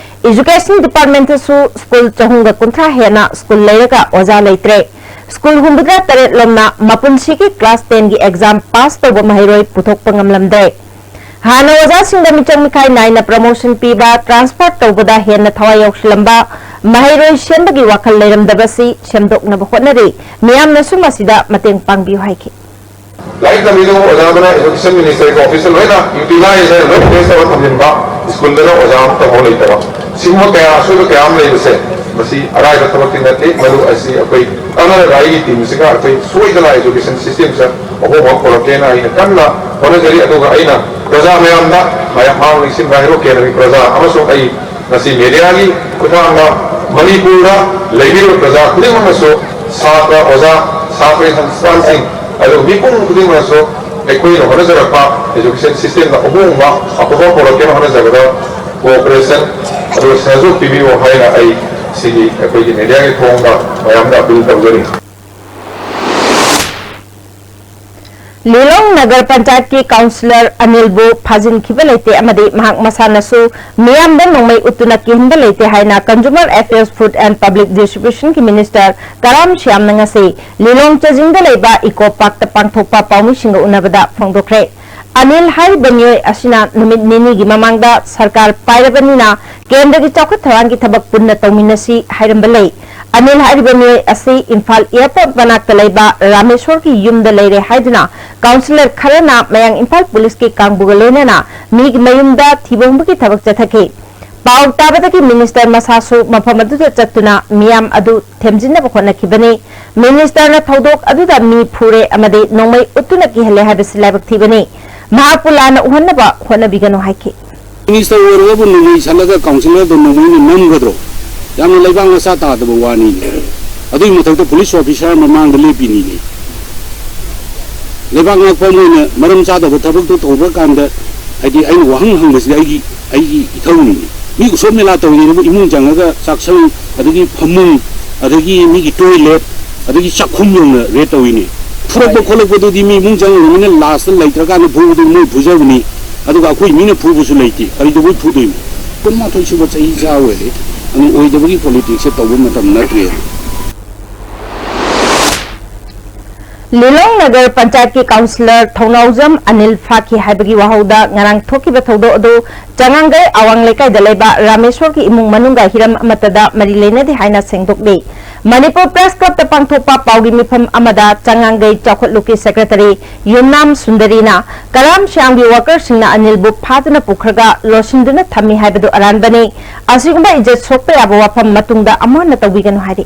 Education Departmentꯇꯁꯨ school ꯆꯍꯨꯝꯒ ꯀꯨꯟꯊ꯭ꯔꯥ ꯍꯦꯟꯅ school ꯂꯩꯔꯒ ꯑꯣꯖꯥ ꯂꯩꯇ꯭ꯔꯦ꯫ School ꯍꯨꯝꯐꯨꯇꯔꯥ ꯇꯔꯦꯠ ꯂꯣꯝꯅ ꯃꯄꯨꯟꯁꯤꯒꯤ class tenꯒꯤ exam pass ꯇꯧꯕ ꯃꯍꯩꯔꯣꯏ ꯄꯨꯊꯣꯛꯄ ꯉꯝꯂꯝꯗ꯭ꯔꯦ꯫ ꯍꯥꯟꯅ ꯑꯣꯖꯥꯁꯤꯡꯗ ꯃꯤꯆꯪ ꯃꯤꯈꯥꯏ ꯅꯥꯏꯅ promotion ꯄꯤꯕ, transfer ꯇꯧꯕꯗ ꯍꯦꯟꯅ ꯊꯋꯥꯏ ꯌꯥꯎꯁꯤꯜꯂꯝꯕ, ꯃꯍꯩꯔꯣꯏ ꯁꯦꯝꯕꯒꯤ ꯋꯥꯈꯜ ꯂꯩꯔꯝꯗꯕꯁꯤ ꯁꯦꯝꯗꯣꯛꯅꯕ ꯍꯣꯠꯅꯔꯤ꯫ ꯃꯤꯌꯥꯝꯅꯁꯨ ꯃꯁꯤꯗ ꯃꯇꯦꯡ ꯄꯥꯡꯕꯤꯌꯨ ꯍꯥꯏꯈꯤ꯫ ꯂꯥꯏꯔꯤꯛ ꯇꯝꯕꯤꯗꯕ ꯑꯣꯖꯥ ꯑꯃꯅ Education Ministerꯒꯤ officeꯇ ꯂꯣꯏꯅ utilize ꯍꯥꯏꯅ ꯂꯣꯏ place ꯇꯧꯔ ꯊꯝꯖꯤꯟꯕ, schoolꯗꯅ ꯑꯣꯖꯥ ꯑꯃ ꯇꯧꯍꯧ ꯂꯩꯇꯕ, ꯁꯤꯒꯨꯝꯕ ꯀꯌꯥ, ꯑꯁꯣꯏꯕ ꯀꯌꯥ ꯑꯃ ꯂꯩꯕꯁꯦ, ꯃꯁꯤ ꯑꯔꯥꯏꯕ ꯊꯕꯛꯇꯤ ꯅꯠꯇꯦ꯫ ꯃꯗꯨ ꯑꯁꯤ ꯑꯩꯈꯣꯏ ꯇꯥꯟꯅꯔꯒ ꯑꯩꯒꯤ teamꯁꯤꯒ ꯑꯩꯈꯣꯏ ꯁꯣꯏꯗꯅ Education Systemꯁꯤꯗ ꯑꯍꯣꯡꯕ ꯑꯃ ꯄꯨꯔꯛꯀꯦꯅ ꯑꯩꯅ ꯀꯟꯅ ꯍꯣꯠꯅꯖꯔꯤ꯫ ꯑꯗꯨꯒ ꯑꯩꯅ ꯄ꯭ꯔꯖꯥ ꯃꯌꯥꯝꯗ, ꯃꯌꯥꯝ ꯃꯥꯡ ꯅꯤꯡꯁꯤꯡꯕ ꯍꯩꯔꯣꯛ ꯀꯦꯟꯗ꯭ꯔꯒꯤ ꯄ꯭ꯔꯖꯥ ꯑꯃꯁꯨꯡ ꯑꯩ ꯉꯁꯤ mediaꯒꯤ ꯈꯨꯠꯊꯥꯡꯗ ꯃꯅꯤꯄꯨꯔꯗ ꯂꯩꯕꯤꯔꯤꯕ ꯄ꯭ꯔꯖꯥ ꯈꯨꯗꯤꯡꯃꯛꯅꯁꯨ, ꯁꯥꯇ꯭ꯔ, ꯑꯣꯖꯥ, ꯁꯥꯇ꯭ꯔꯒꯤ ꯁꯪꯁꯊꯥꯟꯁꯤꯡ, ꯑꯗꯨꯒ ꯃꯤꯄꯨꯝ ꯈꯨꯗꯤꯡꯃꯛꯅꯁꯨ ꯑꯩꯈꯣꯏꯅ ꯍꯣꯠꯅꯖꯔꯛꯄ Education Systemꯗ ꯑꯍꯣꯡꯕ ꯑꯐꯕ ꯄꯨꯔꯛꯀꯦꯅ ꯍꯣꯠꯅꯖꯕꯗ cooperation ꯑꯗꯨꯒ ꯁꯍꯖꯣꯛ ꯄꯤꯕꯤꯌꯨ ꯍꯥꯏꯅ ꯑꯩ ꯁꯤꯒꯤ ꯑꯩꯈꯣꯏꯒꯤ mediaꯒꯤ ꯊꯣꯡꯗ ꯃꯌꯥꯝꯗ appeal ꯇꯧꯖꯔꯤ꯫ ꯂꯤꯂꯣꯡ ꯅꯒꯔ ꯄꯟꯆꯥꯌꯠꯀꯤ councillor ꯑꯅꯤꯜꯕꯨ ꯐꯥꯖꯤꯟꯈꯤꯕ ꯂꯩꯇꯦ ꯑꯃꯗꯤ ꯃꯍꯥꯛ ꯃꯁꯥꯅꯁꯨ ꯃꯤꯌꯥꯝꯗ ꯅꯣꯡꯃꯩ ꯎꯠꯇꯨꯅ ꯀꯤꯍꯟꯕ ꯂꯩꯇꯦ ꯍꯥꯏꯅ Consumer Affairs, Food and Public Distributionꯒꯤ minister ꯀꯔꯥꯝ ꯁ꯭ꯌꯥꯝꯅ ꯉꯁꯤ ꯂꯤꯂꯣꯡ ꯆꯖꯤꯡꯗ ꯂꯩꯕ Eco Parkꯇ ꯄꯥꯡꯊꯣꯛꯄ ꯄꯥꯎꯃꯤꯁꯤꯡꯒ ꯎꯅꯕꯗ ꯐꯣꯡꯗꯣꯛꯈ꯭ꯔꯦ꯫ ꯑꯅꯤꯜ ꯍꯥꯏꯔꯤꯕ ꯃꯤꯑꯣꯏ ꯑꯁꯤꯅ ꯅꯨꯃꯤꯠ ꯅꯤꯅꯤꯒꯤ ꯃꯃꯥꯡꯗ ꯁꯔꯀꯥꯔ ꯄꯥꯏꯔꯕꯅꯤꯅ ꯀꯦꯟꯗ꯭ꯔꯒꯤ ꯆꯥꯎꯈꯠ ꯊꯧꯔꯥꯡꯒꯤ ꯊꯕꯛ ꯄꯨꯟꯅ ꯇꯧꯃꯤꯟꯅꯁꯤ ꯍꯥꯏꯔꯝꯕ ꯂꯩ꯫ ꯑꯅꯤꯜ ꯍꯥꯏꯔꯤꯕ ꯃꯤꯑꯣꯏ ꯑꯁꯤ ꯏꯝꯐꯥꯜ airport ꯃꯅꯥꯛꯇ ꯂꯩꯕ ꯔꯥꯃꯦꯁꯣꯔꯒꯤ ꯌꯨꯝꯗ ꯂꯩꯔꯦ ꯍꯥꯏꯗꯨꯅ councillor ꯈꯔꯅ ꯃꯌꯥꯡ ꯏꯝꯐꯥꯜ ꯄꯨꯂꯤꯁꯀꯤ ꯀꯥꯡꯕꯨꯒ ꯂꯣꯏꯅꯅ ꯃꯤꯒꯤ ꯃꯌꯨꯝꯗ ꯊꯤꯕ ꯍꯨꯝꯕꯒꯤ ꯊꯕꯛ ꯆꯠꯊꯈꯤ꯫ ꯄꯥꯎ ꯇꯥꯕꯗꯒꯤ ꯃꯤꯅꯤꯁꯇꯔ ꯃꯁꯥꯁꯨ ꯃꯐꯝ ꯑꯗꯨꯗ ꯆꯠꯇꯨꯅ ꯃꯤꯌꯥꯝ ꯑꯗꯨ ꯊꯦꯝꯖꯤꯟꯅꯕ ꯍꯣꯠꯅꯈꯤꯕꯅꯤ꯫ ꯃꯤꯅꯤꯁꯇꯔꯅ ꯊꯧꯗꯣꯛ ꯑꯗꯨꯗ ꯃꯤ ꯐꯨꯔꯦ ꯑꯃꯗꯤ ꯅꯣꯡꯃꯩ ꯎꯠꯇꯨꯅ ꯀꯤꯍꯜꯂꯦ ꯍꯥꯏꯕꯁꯤ ꯂꯥꯏꯕꯛ ꯊꯤꯕꯅꯤ꯫ ꯃꯍꯥꯛꯄꯨ ꯂꯥꯟꯅ ꯎꯍꯟꯅꯕ ꯍꯣꯠꯅꯕꯤꯒꯅꯨ ꯍꯥꯏꯈꯤ꯫ ꯃꯤꯅꯤꯁꯇꯔ ꯑꯣꯏꯔꯒꯕꯨ ꯅꯣꯡꯃꯩ ꯁꯜꯂꯒ ꯀꯥꯎꯟꯁꯤꯂꯔꯗ ꯅꯣꯡꯃꯩꯅ ꯅꯝꯒꯗ꯭ꯔꯣ? ꯌꯥꯝꯅ ꯂꯩꯕꯥꯛ ꯃꯆꯥ ꯇꯥꯗꯕ ꯋꯥꯅꯤꯅꯦ꯫ ꯑꯗꯨꯒꯤ ꯃꯊꯛꯇ ꯄꯨꯂꯤꯁ ꯑꯣꯐꯤꯁꯥꯔ ꯃꯃꯥꯡꯗ ꯂꯦꯞꯄꯤꯅꯤꯅꯦ꯫ ꯂꯩꯕꯥꯛ ꯉꯥꯛꯄ ꯑꯃ ꯑꯣꯏꯅ ꯃꯔꯝ ꯆꯥꯗꯕ ꯊꯕꯛꯇꯣ ꯇꯧꯕ ꯀꯥꯟꯗ, ꯍꯥꯏꯗꯤ, ꯑꯩꯅ ꯋꯥꯍꯪ ꯍꯪꯕꯁꯤꯗꯤ ꯑꯩꯒꯤ, ꯑꯩꯒꯤ ꯏꯊꯧꯅꯤꯅꯦ꯫ ꯃꯤ ꯎꯁꯣꯞ ꯃꯦꯂꯥ ꯇꯧꯔꯤꯉꯩꯗꯕꯨ ꯏꯃꯨꯡ ꯆꯪꯉꯒ ꯆꯥꯛꯁꯪ, ꯑꯗꯒꯤ ꯐꯃꯨꯡ, ꯑꯗꯒꯤ ꯃꯤꯒꯤ ꯇꯣꯏꯂꯦꯠ, ꯑꯗꯒꯤ ꯆꯥꯛꯈꯨꯝ ꯌꯧꯅ ꯔꯦꯗ ꯇꯧꯏꯅꯦ꯫ ꯐꯨꯔꯛꯄ ꯈꯣꯠꯂꯛꯄꯗꯨꯗꯤ ꯃꯤ ꯏꯃꯨꯡ ꯆꯪꯉꯕꯅꯤꯅ ꯂꯥꯁꯇ ꯂꯩꯇ꯭ꯔꯀꯥꯟꯗ ꯐꯨꯕꯗꯨ ꯃꯣꯏ ꯐꯨꯖꯕꯅꯤ꯫ ꯑꯗꯨꯒ ꯑꯩꯈꯣꯏ ꯃꯤꯅ ꯐꯨꯕꯁꯨ ꯂꯩꯇꯦ, ꯀꯔꯤꯗꯧꯕꯩ ꯐꯨꯗꯣꯏꯅꯣ? ꯀꯨꯟꯃꯥꯊꯣꯏ ꯁꯨꯕ ꯆꯍꯤ ꯆꯥ ꯑꯣꯏꯔꯦ꯫ ꯑꯗꯨ ꯑꯣꯏꯗꯕꯒꯤ ꯄꯣꯂꯤꯇꯤꯛꯁꯁꯦ ꯇꯧꯕ ꯃꯇꯝ ꯅꯠꯇ꯭ꯔꯦ꯫ ꯂꯤꯂꯣꯡ ꯅꯒꯔ ꯄꯟꯆꯥꯌꯠꯀꯤ ꯀꯥꯎꯟꯁꯤꯂꯔ ꯊꯧꯅꯥꯎꯖꯝ ꯑꯅꯤꯜ ꯐꯥꯈꯤ ꯍꯥꯏꯕꯒꯤ ꯋꯥꯍꯧꯗ ꯉꯔꯥꯡ ꯊꯣꯛꯈꯤꯕ ꯊꯧꯗꯣꯛ ꯑꯗꯨ ꯆꯉꯥꯡꯒꯩ ꯑꯋꯥꯡ ꯂꯩꯀꯥꯏꯗ ꯂꯩꯕ ꯔꯥꯃꯦꯁꯣꯔꯒꯤ ꯏꯃꯨꯡ ꯃꯅꯨꯡꯒ ꯍꯤꯔꯝ ꯑꯃꯠꯇꯗ ꯃꯔꯤ ꯂꯩꯅꯗꯦ ꯍꯥꯏꯅ ꯁꯦꯡꯗꯣꯛꯂꯤ꯫ ꯃꯅꯤꯄꯨꯔ ꯄ꯭ꯔꯦꯁ ꯀ꯭ꯂꯕꯇ ꯄꯥꯡꯊꯣꯛꯄ ꯄꯥꯎꯒꯤ ꯃꯤꯐꯝ ꯑꯃꯗ ꯆꯉꯥꯡꯒꯩ ꯆꯥꯎꯈꯠꯂꯨꯞꯀꯤ ꯁꯦꯀ꯭ꯔꯦꯇꯔꯤ ꯌꯨꯝꯅꯥꯝ ꯁꯨꯟꯗꯔꯤꯅ ꯀꯔꯥꯝ ꯁ꯭ꯌꯥꯝꯒꯤ ꯋꯥꯀꯔꯁꯤꯡꯅ ꯑꯅꯤꯜꯕꯨ ꯐꯥꯗꯨꯅ ꯄꯨꯈ꯭ꯔꯒ ꯂꯣꯠꯁꯤꯟꯗꯨꯅ ꯊꯝꯃꯤ ꯍꯥꯏꯕꯗꯨ ꯑꯔꯥꯟꯕꯅꯤ꯫ ꯑꯁꯤꯒꯨꯝꯕ ꯏꯖꯠ ꯁꯣꯛꯄ ꯌꯥꯕ ꯋꯥꯐꯝ ꯃꯇꯨꯡꯗ ꯑꯃꯨꯛ ꯍꯟꯅ ꯇꯧꯕꯤꯒꯅꯨ ꯍꯥꯏꯔꯤ꯫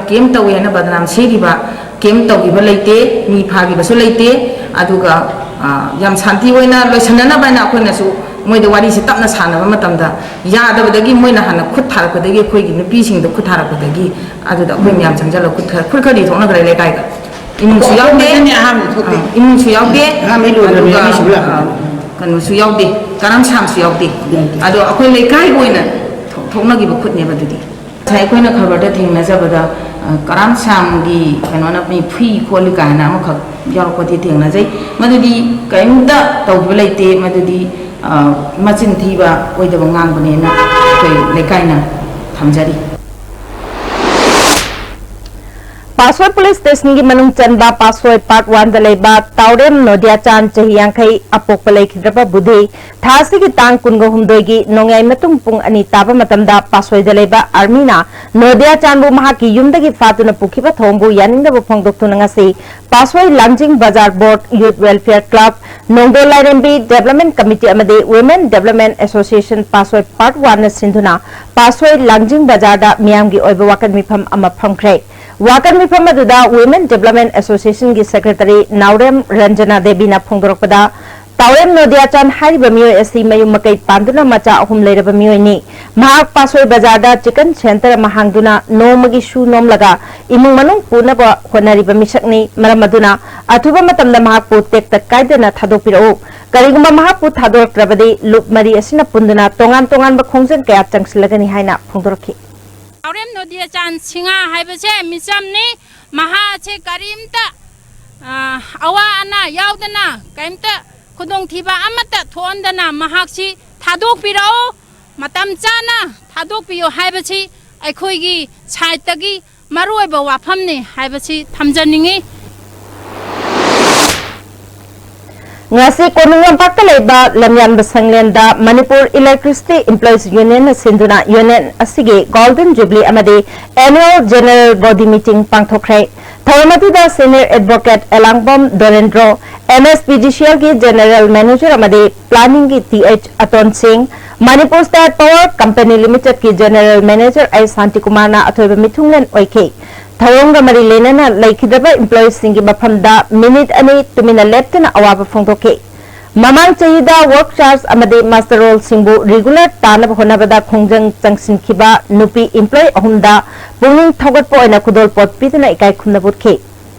ꯀꯦꯝ ꯇꯧꯏ ꯍꯥꯏꯅ ꯕꯗꯅꯥꯝ ꯁꯤꯈꯤꯕ, ꯀꯦꯝ ꯇꯧꯈꯤꯕ ꯂꯩꯇꯦ, ꯃꯤ ꯐꯥꯈꯤꯕꯁꯨ ꯂꯩꯇꯦ꯫ ꯑꯗꯨꯒ, ꯑ, ꯌꯥꯝ ꯁꯥꯟꯇꯤ ꯑꯣꯏꯅ ꯂꯣꯏꯁꯤꯟꯅꯅꯕ ꯍꯥꯏꯅ ꯑꯩꯈꯣꯏꯅꯁꯨ ꯃꯣꯏꯗ ꯋꯥꯔꯤꯁꯤ ꯇꯞꯅ ꯁꯥꯟꯅꯕ ꯃꯇꯝꯗ ꯌꯥꯗꯕꯗꯒꯤ ꯃꯣꯏꯅ ꯍꯥꯟꯅ ꯈꯨꯠ ꯊꯥꯔꯛꯄꯗꯒꯤ, ꯑꯩꯈꯣꯏꯒꯤ ꯅꯨꯄꯤꯁꯤꯡꯗ ꯈꯨꯠ ꯊꯥꯔꯛꯄꯗꯒꯤ, ꯑꯗꯨꯗ ꯑꯩꯈꯣꯏ ꯃꯌꯥꯝ ꯆꯪꯁꯤꯜꯂꯒ ꯈꯨꯠ ꯈꯔ, ꯈꯨꯠ ꯈꯔꯗꯤ ꯊꯣꯛꯅꯈ꯭ꯔꯦ ꯂꯩꯀꯥꯏꯗ꯫ ꯏꯃꯨꯡꯁꯨ ꯌꯥꯎꯗꯦ꯫ ꯑꯩꯈꯣꯏ ꯃꯁꯦꯟꯅꯤ ꯑꯍꯥꯟꯕꯗꯤ ꯊꯣꯛꯇꯦ꯫ ꯑ, ꯏꯃꯨꯡꯁꯨ ꯌꯥꯎꯗꯦ꯫ ꯑꯍꯥꯟꯕꯩ ꯂꯣꯏꯈ꯭ꯔꯕꯅꯤ, ꯑꯗꯨꯒ, ꯑꯅꯤꯁꯨꯕ ꯂꯥꯛꯄꯗ꯫ ꯑ, ꯀꯩꯅꯣꯁꯨ ꯌꯥꯎꯗꯦ, ꯀꯔꯝ ꯁꯥꯝꯁꯨ ꯌꯥꯎꯗꯦ꯫ ꯌꯥꯎꯗꯦ꯫ ꯑꯗꯣ ꯑꯩꯈꯣꯏ ꯂꯩꯀꯥꯏꯒꯤ ꯑꯣꯏꯅ ꯊꯣꯛ-, ꯊꯣꯛꯅꯈꯤꯕ ꯈꯨꯠꯅꯦꯕ ꯑꯗꯨꯗꯤ꯫ ꯉꯁꯥꯏ ꯑꯩꯈꯣꯏꯅ ꯈꯕꯔꯗ ꯊꯦꯡꯅꯖꯕꯗ, ꯑ, ꯀꯔꯥꯝ ꯁꯥꯝꯒꯤ ꯀꯩꯅꯣꯅ ꯃꯤ ꯐꯨꯏ ꯈꯣꯠꯂꯤ ꯀꯥꯏꯅ ꯑꯃꯈꯛ ꯌꯥꯎꯔꯛꯄꯗꯤ ꯊꯦꯡꯅꯖꯩ꯫ ꯃꯗꯨꯗꯤ ꯀꯔꯤꯝꯇ ꯇꯧꯈꯤꯕ ꯂꯩꯇꯦ꯫ ꯃꯗꯨꯗꯤ, ꯑ, ꯃꯆꯤꯟ ꯊꯤꯕ, ꯑꯣꯏꯗꯕ ꯉꯥꯡꯕꯅꯦꯅ ꯑꯩꯈꯣꯏ ꯂꯩꯀꯥꯏꯅ ꯊꯝꯖꯔꯤ꯫ ꯑꯁꯣꯏ ꯄꯨꯂꯤꯁ ꯁ꯭ꯇꯦꯁꯟꯒꯤ ꯃꯅꯨꯡ ꯆꯟꯕ ꯄꯥꯁꯣꯏ ꯄꯥꯔꯠ ꯋꯥꯟꯗ ꯂꯩꯕ ꯇꯥꯎꯔꯦꯝ ꯅꯣꯗꯤꯌꯥꯆꯥꯟ ꯆꯍꯤ ꯌꯥꯡꯈꯩ ꯑꯄꯣꯛꯄ ꯂꯩꯈꯤꯗ꯭ꯔꯕ ꯕꯨꯙꯤ ꯊꯥ ꯑꯁꯤꯒꯤ ꯇꯥꯡ ꯀꯨꯟꯒ ꯍꯨꯝꯗꯣꯏꯒꯤ ꯅꯣꯡꯌꯥꯏ ꯃꯇꯨꯡ ꯄꯨꯡ ꯑꯅꯤ ꯇꯥꯕ ꯃꯇꯝꯗ ꯄꯥꯁꯣꯏꯗ ꯂꯩꯕ ꯑꯥꯔꯃꯤꯅ ꯅꯣꯗꯤꯌꯥꯆꯥꯟꯕꯨ ꯃꯍꯥꯛꯀꯤ ꯌꯨꯝꯗꯒꯤ ꯐꯥꯗꯨꯅ ꯄꯨꯈꯤꯕ ꯊꯧꯑꯣꯡꯕꯨ ꯌꯥꯅꯤꯡꯗꯕ ꯐꯣꯡꯗꯣꯛꯇꯨꯅ ꯉꯁꯤ ꯄꯥꯁꯣꯏ ꯂꯥꯡꯖꯤꯡ ꯕꯖꯥꯔ ꯕꯣꯔꯗ, ꯌꯨꯊ ꯋꯦꯜꯐꯤꯌꯔ ꯀ꯭ꯂꯕ, ꯅꯣꯡꯗꯣꯜ ꯂꯥꯏꯔꯦꯝꯕꯤ ꯗꯦꯕꯂꯞꯃꯦꯟ ꯀꯃꯤꯇꯤ ꯑꯃꯗꯤ ꯋꯨꯃꯦꯟ ꯗꯦꯕꯂꯞꯃꯦꯟ ꯑꯦꯁꯣꯁꯤꯌꯦꯁꯟ ꯄꯥꯁꯣꯏ ꯄꯥꯔꯠ ꯋꯥꯟꯅ ꯁꯤꯟꯗꯨꯅ ꯄꯥꯁꯣꯏ ꯂꯥꯡꯖꯤꯡ ꯕꯖꯥꯔꯗ ꯃꯤꯌꯥꯝꯒꯤ ꯑꯣꯏꯕ ꯋꯥꯀꯠ ꯃꯤꯐꯝ ꯑꯃ ꯐꯝꯈ꯭ꯔꯦ꯫ ꯋꯥꯀꯠ ꯃꯤꯐꯝ ꯑꯗꯨꯗ ꯋꯨꯃꯦꯟ ꯗꯦꯕꯂꯞꯃꯦꯟ ꯑꯦꯁꯣꯁꯤꯌꯦꯁꯟꯒꯤ ꯁꯦꯀ꯭ꯔꯦꯇꯔꯤ ꯅꯥꯎꯔꯦꯝ ꯔꯟꯖꯅꯥ ꯗꯦꯕꯤꯅ ꯐꯣꯡꯗꯣꯔꯛꯄꯗ, ꯇꯥꯎꯔꯦꯝ ꯅꯣꯗꯤꯌꯥꯆꯥꯟ ꯍꯥꯏꯔꯤꯕ ꯃꯤꯑꯣꯏ ꯑꯁꯤ ꯃꯌꯨꯝ ꯃꯀꯩ ꯄꯥꯟꯗꯨꯅ ꯃꯆꯥ ꯑꯍꯨꯝ ꯂꯩꯔꯕ ꯃꯤꯑꯣꯏꯅꯤ꯫ ꯃꯍꯥꯛ ꯄꯥꯁꯣꯏ ꯕꯖꯥꯔꯗ ꯆꯤꯀꯟ ꯁꯦꯟꯇꯔ ꯑꯃ ꯍꯥꯡꯗꯨꯅ ꯅꯣꯡꯃꯒꯤ ꯁꯨ ꯅꯣꯝꯂꯒ ꯏꯃꯨꯡ ꯃꯅꯨꯡ ꯄꯨꯅꯕ ꯍꯣꯠꯅꯔꯤꯕ ꯃꯤꯁꯛꯅꯤ꯫ ꯃꯔꯝ ꯑꯗꯨꯅ ꯑꯊꯨꯕ ꯃꯇꯝꯗ ꯃꯍꯥꯛꯄꯨ ꯇꯦꯛꯇ ꯀꯥꯏꯗꯅ ꯊꯥꯗꯣꯛꯄꯤꯔꯛꯎ꯫ ꯀꯔꯤꯒꯨꯝꯕ ꯃꯍꯥꯛꯄꯨ ꯊꯥꯗꯣꯔꯛꯇ꯭ꯔꯕꯗꯤ ꯂꯨꯞ ꯃꯔꯤ ꯑꯁꯤꯅ ꯄꯨꯟꯗꯨꯅ ꯇꯣꯉꯥꯟ ꯇꯣꯉꯥꯟꯕ ꯈꯣꯡꯖꯪ ꯀꯌꯥ ꯆꯪꯁꯤꯜꯂꯒꯅꯤ ꯍꯥꯏꯅ ꯐꯣꯡꯗꯣꯔꯛꯈꯤ꯫ ꯇꯥꯎꯔꯦꯝ ꯅꯣꯗꯤꯌꯥꯆꯥꯟ ꯁꯤꯡꯍꯥ ꯍꯥꯏꯕꯁꯦ ꯃꯤꯆꯝꯅꯤ꯫ ꯃꯍꯥꯛꯁꯦ ꯀꯔꯤꯝꯇ, ꯑ, ꯑꯋꯥ ꯑꯅꯥ ꯌꯥꯎꯗꯅ, ꯀꯔꯤꯝꯇ ꯈꯨꯗꯣꯡꯊꯤꯕ ꯑꯃꯠꯇ ꯊꯣꯛꯍꯟꯗꯅ ꯃꯍꯥꯛꯁꯤ ꯊꯥꯗꯣꯛꯄꯤꯔꯛꯎ꯫ ꯃꯇꯝ ꯆꯥꯅ ꯊꯥꯗꯣꯛꯄꯤꯌꯨ ꯍꯥꯏꯕꯁꯤ ꯑꯩꯈꯣꯏꯒꯤ ꯁꯥꯏꯠꯇꯒꯤ ꯃꯔꯨꯑꯣꯏꯕ ꯋꯥꯐꯝꯅꯤ ꯍꯥꯏꯕꯁꯤ ꯊꯝꯖꯅꯤꯡꯏ꯫ ꯉꯁꯤ ꯀꯣꯅꯨꯡ ꯂꯝꯄꯥꯛꯇ ꯂꯩꯕ ꯂꯝꯌꯥꯟꯕ ꯁꯪꯂꯦꯟꯗ ꯃꯅꯤꯄꯨꯔ ꯏꯂꯦꯛꯇ꯭ꯔꯤꯁꯤꯇꯤ ꯏꯝꯄ꯭ꯂꯣꯌꯤꯁ ꯌꯨꯅꯤꯌꯟꯅ ꯁꯤꯟꯗꯨꯅ ꯌꯨꯅꯤꯌꯟ ꯑꯁꯤꯒꯤ ꯒꯣꯜꯗꯟ ꯖꯨꯕꯤꯂꯤ ꯑꯃꯗꯤ ꯑꯦꯅꯨꯑꯦꯜ ꯖꯦꯅꯔꯦꯜ ꯕꯣꯗꯤ ꯃꯤꯇꯤꯡ ꯄꯥꯡꯊꯣꯛꯈ꯭ꯔꯦ꯫ ꯊꯧꯔꯝ ꯑꯗꯨꯗ senior advocate Elangbam Dorendro, M S P G C ꯑꯦꯜꯒꯤ ꯖꯦꯅꯔꯦꯜ ꯃꯦꯅꯦꯖꯔ ꯑꯃꯗꯤ ꯄ꯭ꯂꯥꯅꯤꯡꯒꯤ T H Aton Singh, Manipur state power company ꯂꯤꯃꯤꯇꯦꯗꯀꯤ ꯖꯦꯅꯔꯦꯜ ꯃꯦꯅꯦꯖꯔ ꯑꯩ ꯁꯥꯟꯇꯤꯀꯨꯃꯥꯔꯅ ꯑꯊꯣꯏꯕ ꯃꯤꯊꯨꯡꯂꯦꯟ ꯑꯣꯏꯈꯤ꯫ ꯊꯧꯔꯝꯒ ꯃꯔꯤ ꯂꯩꯅꯅ ꯂꯩꯈꯤꯗꯕ ꯏꯝꯄ꯭ꯂꯣꯌꯤꯁꯤꯡꯒꯤ ꯃꯐꯝꯗ ꯃꯤꯅꯤꯠ ꯑꯅꯤ ꯇꯨꯃꯤꯟꯅ ꯂꯦꯞꯇꯨꯅ ꯑꯋꯥꯕ ꯐꯣꯡꯗꯣꯛꯈꯤ꯫ ꯃꯃꯥꯡ ꯆꯍꯤꯗ ꯋꯔꯛ ꯆꯥꯔꯖ ꯑꯃꯗꯤ ꯃꯥꯁꯇꯔ ꯔꯣꯜꯁꯤꯡꯕꯨ ꯔꯤꯒꯨꯂꯔ ꯇꯥꯅꯕ ꯍꯣꯠꯅꯕꯗ ꯈꯣꯡꯖꯪ ꯆꯪꯁꯤꯟꯈꯤꯕ ꯅꯨꯄꯤ ꯏꯝꯄ꯭ꯂꯣꯌꯤ ꯑꯍꯨꯝꯗ ꯄꯨꯛꯅꯤꯡ ꯊꯧꯒꯠꯄ ꯑꯣꯏꯅ ꯈꯨꯗꯣꯜꯄꯣꯠ ꯄꯤꯗꯨꯅ ꯏꯀꯥꯏ ꯈꯨꯝꯅꯕ ꯎꯠꯈꯤ꯫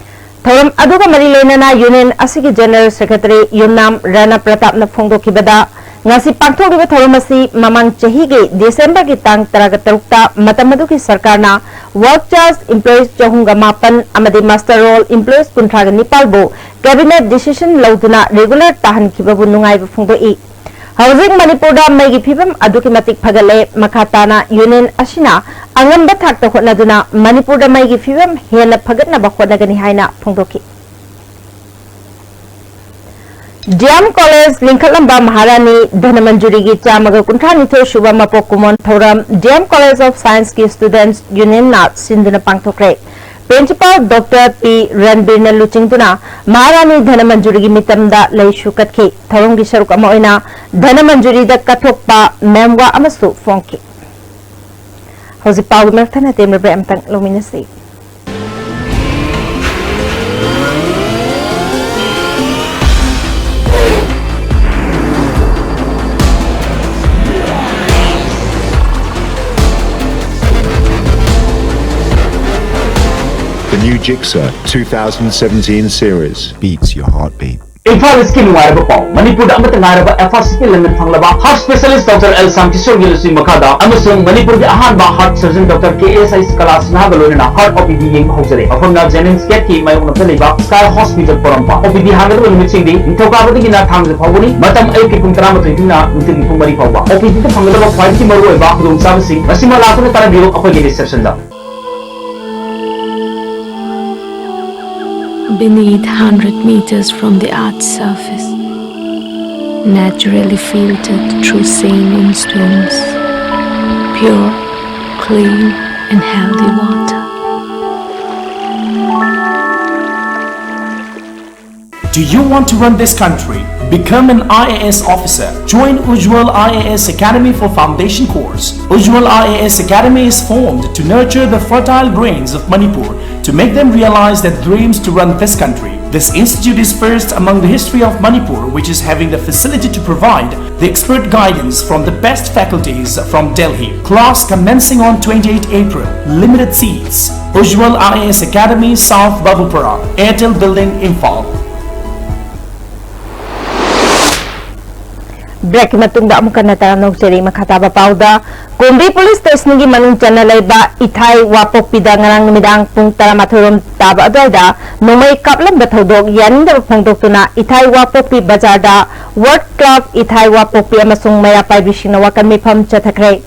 ꯊꯧꯔꯝ ꯑꯗꯨꯒ ꯃꯔꯤ ꯂꯩꯅꯅ ꯌꯨꯅꯤꯌꯟ ꯑꯁꯤꯒꯤ ꯖꯦꯅꯔꯦꯜ ꯁꯦꯀ꯭ꯔꯦꯇꯔꯤ ꯌꯨꯝꯅꯥꯝ ꯔꯥꯅꯥ ꯄ꯭ꯔꯇꯥꯞꯅ ꯐꯣꯡꯗꯣꯛꯈꯤꯕꯗ, ꯉꯁꯤ ꯄꯥꯡꯊꯣꯛꯂꯤꯕ ꯊꯧꯔꯝ ꯑꯁꯤ ꯃꯃꯥꯡ ꯆꯍꯤꯒꯤ ꯗꯤꯁꯦꯝꯕꯔꯒꯤ ꯇꯥꯡ ꯇꯔꯥꯒ ꯇꯔꯨꯛꯇ ꯃꯇꯝ ꯑꯗꯨꯒꯤ ꯁꯔꯀꯥꯔꯅ ꯋꯔꯛ ꯆꯥꯔꯖ ꯏꯝꯄ꯭ꯂꯣꯌꯤꯁ ꯆꯍꯨꯝꯒ ꯃꯥꯄꯟ ꯑꯃꯗꯤ ꯃꯥꯁꯇꯔ ꯔꯣꯜ ꯏꯝꯄ꯭ꯂꯣꯌꯤꯁ ꯀꯨꯟꯊ꯭ꯔꯥꯒ ꯅꯤꯄꯥꯜꯕꯨ ꯀꯦꯕꯤꯅꯦꯠ ꯗꯤꯁꯤꯖꯟ ꯂꯧꯗꯨꯅ ꯔꯤꯒꯨꯂꯔ ꯇꯥꯍꯟꯈꯤꯕꯕꯨ ꯅꯨꯡꯉꯥꯏꯕ ꯐꯣꯡꯗꯣꯛꯏ꯫ ꯍꯧꯖꯤꯛ ꯃꯅꯤꯄꯨꯔꯗ ꯃꯩꯒꯤ ꯐꯤꯕꯝ ꯑꯗꯨꯛꯀꯤ ꯃꯇꯤꯛ ꯐꯒꯠꯂꯦ꯫ ꯃꯈꯥ ꯇꯥꯅ ꯌꯨꯅꯤꯌꯟ ꯑꯁꯤꯅ ꯑꯉꯝꯕ ꯊꯥꯛꯇ ꯍꯣꯠꯅꯗꯨꯅ ꯃꯅꯤꯄꯨꯔꯗ ꯃꯩꯒꯤ ꯐꯤꯕꯝ ꯍꯦꯟꯅ ꯐꯒꯠꯅꯕ ꯍꯣꯠꯅꯒꯅꯤ ꯍꯥꯏꯅ ꯐꯣꯡꯗꯣꯛꯈꯤ꯫ ꯗꯤ ꯑꯦꯝ ꯀꯣꯂꯦꯖ ꯂꯤꯡꯈꯠꯂꯝꯕ ꯃꯍꯥꯔꯥꯅꯤ ꯙꯅꯃꯟꯖꯨꯔꯤꯒꯤ ꯆꯥꯝꯃꯒ ꯀꯨꯟꯊ꯭ꯔꯥ ꯅꯤꯊꯣꯏ ꯁꯨꯕ ꯃꯄꯣꯛ ꯀꯨꯝꯑꯣꯟ ꯊꯧꯔꯝ ꯗꯤ ꯑꯦꯝ ꯀꯣꯂꯦꯖ ꯑꯣꯐ ꯁꯥꯏꯟꯁꯀꯤ ꯁ꯭ꯇꯨꯗꯦꯟꯠꯁ ꯌꯨꯅꯤꯌꯟꯅ ꯁꯤꯟꯗꯨꯅ ꯄꯥꯡꯊꯣꯛꯈ꯭ꯔꯦ꯫ ꯄ꯭ꯔꯤꯟꯁꯤꯄꯥꯜ ꯗꯣꯛꯇꯔ ꯄꯤ ꯔꯟꯕꯤꯔꯅ ꯂꯨꯆꯤꯡꯗꯨꯅ ꯃꯍꯥꯔꯥꯅꯤ ꯙꯅꯃꯟꯖꯨꯔꯤꯒꯤ ꯃꯤꯇꯝꯗ ꯂꯩꯁꯨ ꯀꯠꯈꯤ꯫ ꯊꯧꯔꯝꯒꯤ ꯁꯔꯨꯛ ꯑꯃ ꯑꯣꯏꯅ ꯙꯅꯃꯟꯖꯨꯔꯤꯗ ꯀꯠꯊꯣꯛꯄ ꯃꯦꯝꯋꯥ ꯑꯃꯁꯨ ꯐꯣꯡꯈꯤ꯫ ꯍꯧꯖꯤꯛ ꯄꯥꯎꯒꯤ ꯃꯔꯛ ꯊꯠꯅ ꯇꯦꯟꯕ ꯕ꯭ꯔꯦꯛ ꯑꯃꯇꯪ ꯂꯧꯃꯤꯟꯅꯁꯤ꯫ The new Gixxer two thousand seventeen series beats your heartbeat. Imphal ꯏꯁꯀꯤ ꯅꯨꯡꯉꯥꯏꯔꯕ ꯄꯥꯎ꯫ ꯃꯅꯤꯄꯨꯔꯗ ꯑꯃꯠꯇ ꯉꯥꯏꯔꯕ ꯑꯦꯐ ꯑꯥꯔ ꯁꯤ ꯄꯤ ꯂꯟꯗꯟ ꯐꯪꯂꯕ ꯍꯥꯔꯠ ꯁ꯭ꯄꯦꯁꯤꯌꯦꯂꯤꯁ꯭ꯠ ꯗꯣꯛꯇꯔ ꯑꯦꯜ ꯁꯥꯝ ꯀꯤꯁꯣꯔꯒꯤ ꯂꯨꯆꯤꯡ ꯃꯈꯥꯗ ꯑꯃꯁꯨꯡ ꯃꯅꯤꯄꯨꯔꯒꯤ ꯑꯍꯥꯟꯕ ꯍꯥꯔꯠ ꯁꯔꯖꯟ ꯗꯣꯛꯇꯔ ꯀꯦ ꯑꯦꯁ ꯑꯥꯏ ꯀꯂꯥ ꯁꯤꯟꯍꯥꯒ ꯂꯣꯏꯅꯅ ꯍꯥꯔꯠ ꯑꯣ ꯄꯤ ꯗꯤ ꯌꯦꯡꯕ ꯍꯧꯖꯔꯦ꯫ ꯃꯐꯝꯅ ꯖꯦꯅꯤꯝꯁ ꯒꯦꯠꯀꯤ ꯃꯥꯌꯣꯛꯅꯕꯗ ꯂꯩꯕ ꯁ꯭ꯀꯥꯏ ꯍꯣꯁꯄꯤꯇꯥꯜ ꯄꯣꯔꯣꯝꯄꯥꯠ꯫ ꯑꯣ ꯄꯤ ꯗꯤ ꯍꯥꯡꯒꯗꯕ ꯅꯨꯃꯤꯠꯁꯤꯡꯗꯤ ꯅꯤꯡꯊꯧꯀꯥꯕꯗꯒꯤꯅ ꯊꯥꯡꯖ ꯐꯥꯎꯕꯅꯤ꯫ ꯃꯇꯝ ꯑꯌꯨꯛꯀꯤ ꯄꯨꯡ ꯇꯔꯥꯃꯥꯊꯣꯏꯗꯒꯤꯅ ꯅꯨꯡꯊꯤꯜꯒꯤ ꯄꯨꯡ ꯃꯔꯤ ꯐꯥꯎꯕ꯫ ꯑꯣ ꯄꯤ ꯗꯤꯗ ꯐꯪꯒꯗꯕ ꯈ꯭ꯋꯥꯏꯗꯒꯤ ꯃꯔꯨꯑꯣꯏꯕ ꯈꯨꯗꯣꯡꯆꯥꯕꯁꯤꯡ ꯃꯁꯤꯃꯛ ꯂꯥꯛꯇꯨꯅ ꯇꯥꯟꯅꯕꯤꯌꯨ ꯑꯩꯈꯣꯏꯒꯤ ꯔꯤꯁꯦꯞꯁꯟꯗ꯫ Beneath, hundred meters from the earth's surface, naturally filtered through sand and stones, pure, clean, and healthy water. Do you want to run this country? Become an I A S officer. Join Ujjwal I A S Academy for foundation course. Ujjwal I A S Academy is formed to nurture the fertile brains of Manipur, to make them realize their dreams to run this country. This institute is first among the history of Manipur, which is having the facility to provide the expert guidance from the best faculties from Delhi. Class commencing on twenty-eighth April. Limited seats. Ujjwal I A S Academy, South Babupara, Airtel Building, Imphal. ꯕ꯭ꯔꯦꯛꯀꯤ ꯃꯇꯨꯡꯗ ꯑꯃꯨꯛ ꯍꯟꯅ ꯇꯔꯥꯝꯅ ꯑꯣꯛꯆꯔꯤ꯫ ꯃꯈꯥ ꯇꯥꯕ ꯄꯥꯎꯗ, ꯀꯨꯝꯕꯤ ꯄꯨꯂꯤꯁ ꯁ꯭ꯇꯦꯁꯟꯒꯤ ꯃꯅꯨꯡ ꯆꯟꯅ ꯂꯩꯕ ꯏꯊꯥꯏ ꯋꯥꯄꯣꯛꯄꯤꯗ ꯉꯔꯥꯡ ꯅꯨꯃꯤꯗꯥꯡ ꯄꯨꯡ ꯇꯔꯥꯃꯥꯊꯣꯏ ꯔꯣꯝ ꯇꯥꯕ ꯑꯗꯨꯋꯥꯏꯗ ꯅꯣꯡꯃꯩ ꯀꯥꯞꯂꯝꯕ ꯊꯧꯗꯣꯛ ꯌꯥꯅꯤꯡꯗꯕ ꯐꯣꯡꯗꯣꯛꯇꯨꯅ ꯏꯊꯥꯏ ꯋꯥꯄꯣꯛꯄꯤ ꯕꯖꯥꯔꯗ ꯋꯥꯔꯗ ꯀ꯭ꯂꯥꯔꯛ, ꯏꯊꯥꯏ ꯋꯥꯄꯣꯛꯄꯤ ꯑꯃꯁꯨꯡ ꯃꯩꯔꯥ ꯄꯥꯏꯕꯤꯁꯤꯡꯅ ꯋꯥꯀꯠ ꯃꯤꯐꯝ ꯆꯠꯊꯈ꯭ꯔꯦ꯫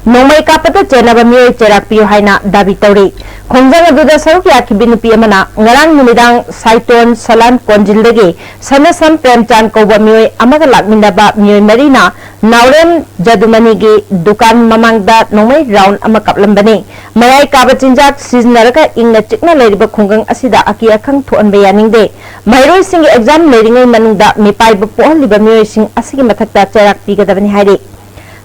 ꯅꯣꯡꯃꯩ ꯀꯥꯞꯄꯗ ꯆꯦꯟꯅꯕ ꯃꯤꯑꯣꯏ ꯆꯩꯔꯥꯛ ꯄꯤꯌꯨ ꯍꯥꯏꯅ ꯗꯥꯕꯤ ꯇꯧꯔꯤ꯫ ꯈꯣꯡꯖꯪ ꯑꯗꯨꯗ ꯁꯔꯨꯛ ꯌꯥꯈꯤꯕꯤ ꯅꯨꯄꯤ ꯑꯃꯅ ꯉꯔꯥꯡ ꯅꯨꯃꯤꯗꯥꯡ ꯁꯥꯏꯇꯣꯟ ꯁꯂꯥꯟ ꯀꯣꯟꯖꯤꯜꯗꯒꯤ ꯁꯅꯁꯝ ꯄ꯭ꯔꯦꯝꯆꯥꯟ ꯀꯧꯕ ꯃꯤꯑꯣꯏ ꯑꯃꯒ ꯂꯥꯛꯃꯤꯟꯅꯕ ꯃꯤꯑꯣꯏ ꯃꯔꯤꯅ ꯅꯥꯎꯔꯦꯝ ꯖꯗꯨꯃꯅꯤꯒꯤ ꯗꯨꯀꯥꯟ ꯃꯃꯥꯡꯗ ꯅꯣꯡꯃꯩ ꯔꯥꯎꯟ ꯑꯃ ꯀꯥꯞꯂꯝꯕꯅꯤ꯫ ꯃꯌꯥꯏ ꯀꯥꯕ ꯆꯤꯟꯖꯥꯛ ꯁꯤꯖꯤꯟꯅꯔꯒ ꯏꯪꯅ ꯆꯤꯛꯅ ꯂꯩꯔꯤꯕ ꯈꯨꯡꯒꯪ ꯑꯁꯤꯗ ꯑꯀꯤ ꯑꯈꯪ ꯊꯣꯛꯍꯟꯕ ꯌꯥꯅꯤꯡꯗꯦ꯫ ꯃꯍꯩꯔꯣꯏꯁꯤꯡꯒꯤ ꯑꯦꯛꯖꯥꯝ ꯂꯩꯔꯤꯉꯩ ꯃꯅꯨꯡꯗ ꯃꯤꯄꯥꯏꯕ ꯄꯣꯛꯍꯜꯂꯤꯕ ꯃꯤꯑꯣꯏꯁꯤꯡ ꯑꯁꯤꯒꯤ ꯃꯊꯛꯇ ꯆꯩꯔꯥꯛ ꯄꯤꯒꯗꯕꯅꯤ ꯍꯥꯏꯔꯤ꯫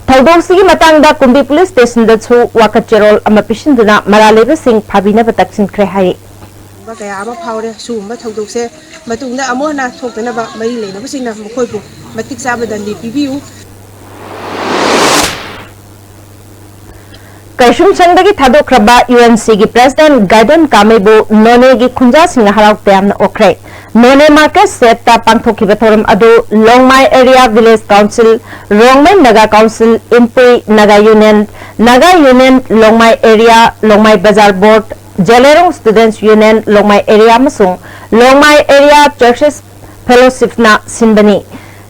ꯊꯧꯗꯣꯛꯁꯤꯒꯤ ꯃꯇꯥꯡꯗ ꯀꯨꯝꯕꯤ ꯄꯨꯂꯤꯁ ꯁ꯭ꯇꯦꯁꯟꯗꯁꯨ ꯋꯥꯀꯠ ꯆꯦꯔꯣꯜ ꯑꯃ ꯄꯤꯁꯤꯟꯗꯨꯅ ꯃꯔꯥꯜ ꯂꯩꯕꯁꯤꯡ ꯐꯥꯕꯤꯅꯕ ꯇꯛꯁꯤꯟꯈ꯭ꯔꯦ ꯍꯥꯏꯔꯤ꯫ ꯀꯌꯥ ꯑꯃ ꯐꯥꯎꯔꯦ꯫ ꯁꯤꯒꯨꯝꯕ ꯊꯧꯗꯣꯛꯁꯦ ꯃꯇꯨꯡꯗ ꯑꯃꯨꯛ ꯍꯟꯅ ꯊꯣꯛꯇꯅꯕ ꯃꯔꯤ ꯂꯩꯅꯕꯁꯤꯡꯅ ꯃꯈꯣꯏꯕꯨ ꯃꯇꯤꯛ ꯆꯥꯕ ꯗꯟꯗꯤ ꯄꯤꯕꯤꯌꯨ꯫ ꯀꯩꯁꯨꯝꯁꯪꯗꯒꯤ ꯊꯥꯗꯣꯛꯈ꯭ꯔꯕ UNCꯒꯤ President ꯒꯥꯏꯗꯟ ꯀꯥꯃꯩꯕꯨ ꯅꯣꯅꯦꯒꯤ ꯈꯨꯟꯖꯥꯁꯤꯡꯅ ꯍꯔꯥꯎ ꯇꯌꯥꯝꯅ ꯑꯣꯛꯈ꯭ꯔꯦ꯫ ꯅꯣꯅꯦ Market Shadeꯇ ꯄꯥꯡꯊꯣꯛꯈꯤꯕ ꯊꯧꯔꯝ ꯑꯗꯨ ꯂꯣꯡꯃꯥꯏ Area Village Council, Rongmei Naga Council, ꯏꯝꯄꯨꯏ Naga Union, Naga Union ꯂꯣꯡꯃꯥꯏ Area, ꯂꯣꯡꯃꯥꯏ Bazar Board, ꯖꯦꯂꯦꯔꯣꯡ Students Union ꯂꯣꯡꯃꯥꯏ Area ꯑꯃꯁꯨꯡ ꯂꯣꯡꯃꯥꯏ Area Churches Fellowshipꯅ ꯁꯤꯟꯕꯅꯤ꯫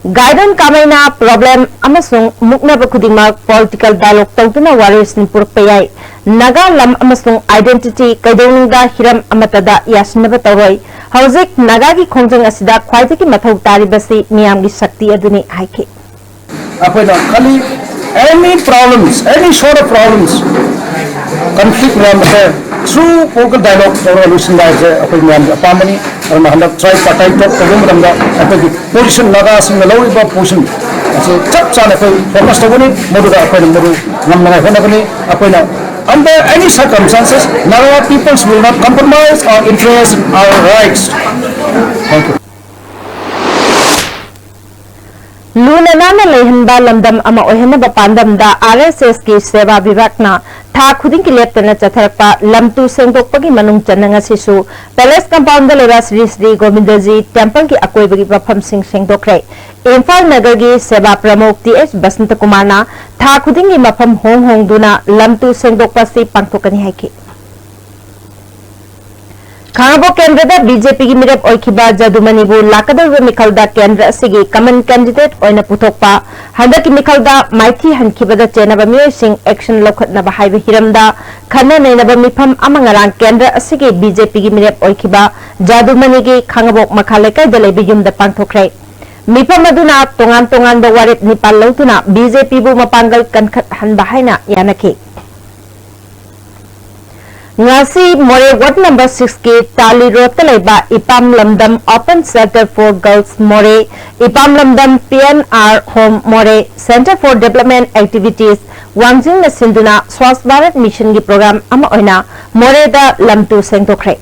ꯒꯥꯏꯗꯟ ꯀꯥꯃꯩꯅ problem ꯑꯃꯁꯨꯡ ꯃꯨꯛꯅꯕ ꯈꯨꯗꯤꯡꯃꯛ political dialogue ꯇꯧꯗꯨꯅ ꯋꯥꯔꯣꯏꯁꯤꯟ ꯄꯨꯔꯛꯄ ꯌꯥꯏ꯫ ꯅꯥꯒꯥ ꯂꯝ ꯑꯃꯁꯨꯡ identity ꯀꯩꯗꯧꯅꯨꯡꯗ ꯍꯤꯔꯝ ꯑꯃꯠꯇꯗ ꯌꯥꯁꯤꯟꯅꯕ ꯇꯧꯔꯣꯏ꯫ ꯍꯧꯖꯤꯛ ꯅꯥꯒꯥꯒꯤ ꯈꯣꯡꯖꯪ ꯑꯁꯤꯗ ꯈ꯭ꯋꯥꯏꯗꯒꯤ ꯃꯊꯧ ꯇꯥꯔꯤꯕꯁꯤ ꯃꯤꯌꯥꯝꯒꯤ ꯁꯛꯇꯤ ꯑꯗꯨꯅꯤ ꯍꯥꯏꯈꯤ꯫ ꯑꯩꯈꯣꯏꯅ ꯈꯜꯂꯤ, any problems, any sort of problems, conflict ꯃꯌꯥꯝꯁꯦ through political dialogue ꯇꯧꯔꯒ ꯂꯣꯏꯁꯤꯟꯕ ꯍꯥꯏꯕꯁꯦ ꯑꯩꯈꯣꯏ ꯃꯌꯥꯝꯒꯤ ꯑꯄꯥꯝꯕꯅꯤ꯫ ꯑꯗꯨꯅ ꯍꯟꯗꯛ tripartite talk ꯇꯧꯕ ꯃꯇꯝꯗ ꯑꯩꯈꯣꯏꯒꯤ position, ꯅꯥꯒꯥꯁꯤꯡꯅ ꯂꯧꯔꯤꯕ position ꯑꯁꯤ ꯆꯞ ꯆꯥꯅ ꯑꯩꯈꯣꯏ focus ꯇꯧꯒꯅꯤ꯫ ꯃꯗꯨꯗ ꯑꯩꯈꯣꯏꯅ ꯃꯗꯨ ꯉꯝꯅꯉꯥꯏ ꯍꯣꯠꯅꯒꯅꯤ꯫ ꯑꯩꯈꯣꯏꯅ under any circumstances, Naga peoples will not compromise our interests, our rights. Thank you. ꯂꯨꯅ ꯅꯥꯟꯅ ꯂꯩꯍꯟꯕ ꯂꯝꯗꯝ ꯑꯃ ꯑꯣꯏꯍꯟꯅꯕ ꯄꯥꯟꯗꯝꯗ RSSꯀꯤ ꯁꯦꯕꯥ ꯕꯤꯚꯥꯒꯅ ꯊꯥ ꯈꯨꯗꯤꯡꯒꯤ ꯂꯦꯞꯇꯅ ꯆꯠꯊꯔꯛꯄ ꯂꯝ ꯇꯨ ꯁꯦꯡꯗꯣꯛꯄꯒꯤ ꯃꯅꯨꯡ ꯆꯟꯅ ꯉꯁꯤꯁꯨ Palace Compoundꯗ ꯂꯩꯕ ꯁ꯭ꯔꯤ ꯁ꯭ꯔꯤ ꯒꯣꯕꯤꯟꯗꯖꯤ Templeꯒꯤ ꯑꯀꯣꯏꯕꯒꯤ ꯃꯐꯝꯁꯤꯡ ꯁꯦꯡꯗꯣꯛꯈ꯭ꯔꯦ꯫ ꯏꯝꯐꯥꯜ ꯅꯒꯔꯒꯤ ꯁꯦꯕꯥ ꯄ꯭ꯔꯃꯨꯈ ꯇꯤ ꯑꯦꯁ ꯕꯁꯟꯇ ꯀꯨꯃꯥꯔꯅ ꯊꯥ ꯈꯨꯗꯤꯡꯒꯤ ꯃꯐꯝ ꯍꯣꯡ ꯍꯣꯡꯗꯨꯅ ꯂꯝ ꯇꯨ ꯁꯦꯡꯗꯣꯛꯄ ꯑꯁꯤ ꯄꯥꯡꯊꯣꯛꯀꯅꯤ ꯍꯥꯏꯈꯤ꯫ ꯈꯥꯉꯕꯣꯛ ꯀꯦꯟꯗ꯭ꯔꯗ ꯕꯤ ꯖꯦ ꯄꯤꯒꯤ ꯃꯤꯔꯦꯞ ꯑꯣꯏꯈꯤꯕ ꯖꯥꯗꯨꯃꯅꯤꯕꯨ ꯂꯥꯛꯀꯗꯧꯔꯤꯕ ꯃꯤꯈꯜꯗ ꯀꯦꯟꯗ꯭ꯔ ꯑꯁꯤꯒꯤ ꯀꯃꯟ ꯀꯦꯟꯗꯤꯗꯦꯠ ꯑꯣꯏꯅ ꯄꯨꯊꯣꯛꯄ, ꯍꯟꯗꯛꯀꯤ ꯃꯤꯈꯜꯗ ꯃꯥꯏꯊꯤ ꯍꯟꯈꯤꯕꯗ ꯆꯦꯟꯅꯕ ꯃꯤꯑꯣꯏꯁꯤꯡ ꯑꯦꯛꯁꯟ ꯂꯧꯈꯠꯅꯕ ꯍꯥꯏꯕ ꯍꯤꯔꯝꯗ ꯈꯟꯅ ꯅꯩꯅꯕ ꯃꯤꯐꯝ ꯑꯃ ꯉꯔꯥꯡ ꯀꯦꯟꯗ꯭ꯔ ꯑꯁꯤꯒꯤ ꯕꯤ ꯖꯦ ꯄꯤꯒꯤ ꯃꯤꯔꯦꯞ ꯑꯣꯏꯈꯤꯕ ꯖꯥꯗꯨꯃꯅꯤꯒꯤ ꯈꯥꯉꯕꯣꯛ ꯃꯈꯥ ꯂꯩꯀꯥꯏꯗ ꯂꯩꯕ ꯌꯨꯝꯗ ꯄꯥꯡꯊꯣꯛꯈ꯭ꯔꯦ꯫ ꯃꯤꯐꯝ ꯑꯗꯨꯅ ꯇꯣꯉꯥꯟ ꯇꯣꯉꯥꯟꯕ ꯋꯥꯔꯦꯞ ꯅꯤꯄꯥꯜ ꯂꯧꯗꯨꯅ ꯕꯤ ꯖꯦ ꯄꯤꯕꯨ ꯃꯄꯥꯡꯒꯜ ꯀꯟꯈꯠꯍꯟꯕ ꯍꯥꯏꯅ ꯌꯥꯅꯈꯤ꯫ ꯉꯁꯤ ꯃꯣꯔꯦ ꯋꯥꯔꯗ ꯅꯝꯕꯔ ꯁꯤꯛꯁꯀꯤ ꯇꯥꯂꯤ ꯔꯣꯗꯇ ꯂꯩꯕ ꯏꯄꯥꯝ ꯂꯝꯗꯝ Open Shelter for Girls ꯃꯣꯔꯦ, ꯏꯄꯥꯝ ꯂꯝꯗꯝ P N R Home ꯃꯣꯔꯦ, Center for Development Activities ꯋꯥꯡꯖꯤꯡꯅ ꯁꯤꯟꯗꯨꯅ ꯁ꯭ꯋꯥꯁ ꯚꯥꯔꯠ ꯃꯤꯁꯟꯒꯤ ꯄ꯭ꯔꯣꯒ꯭ꯔꯥꯝ ꯑꯃ ꯑꯣꯏꯅ ꯃꯣꯔꯦꯗ ꯂꯝ ꯇꯨ ꯁꯦꯡꯗꯣꯛꯈ꯭ꯔꯦ꯫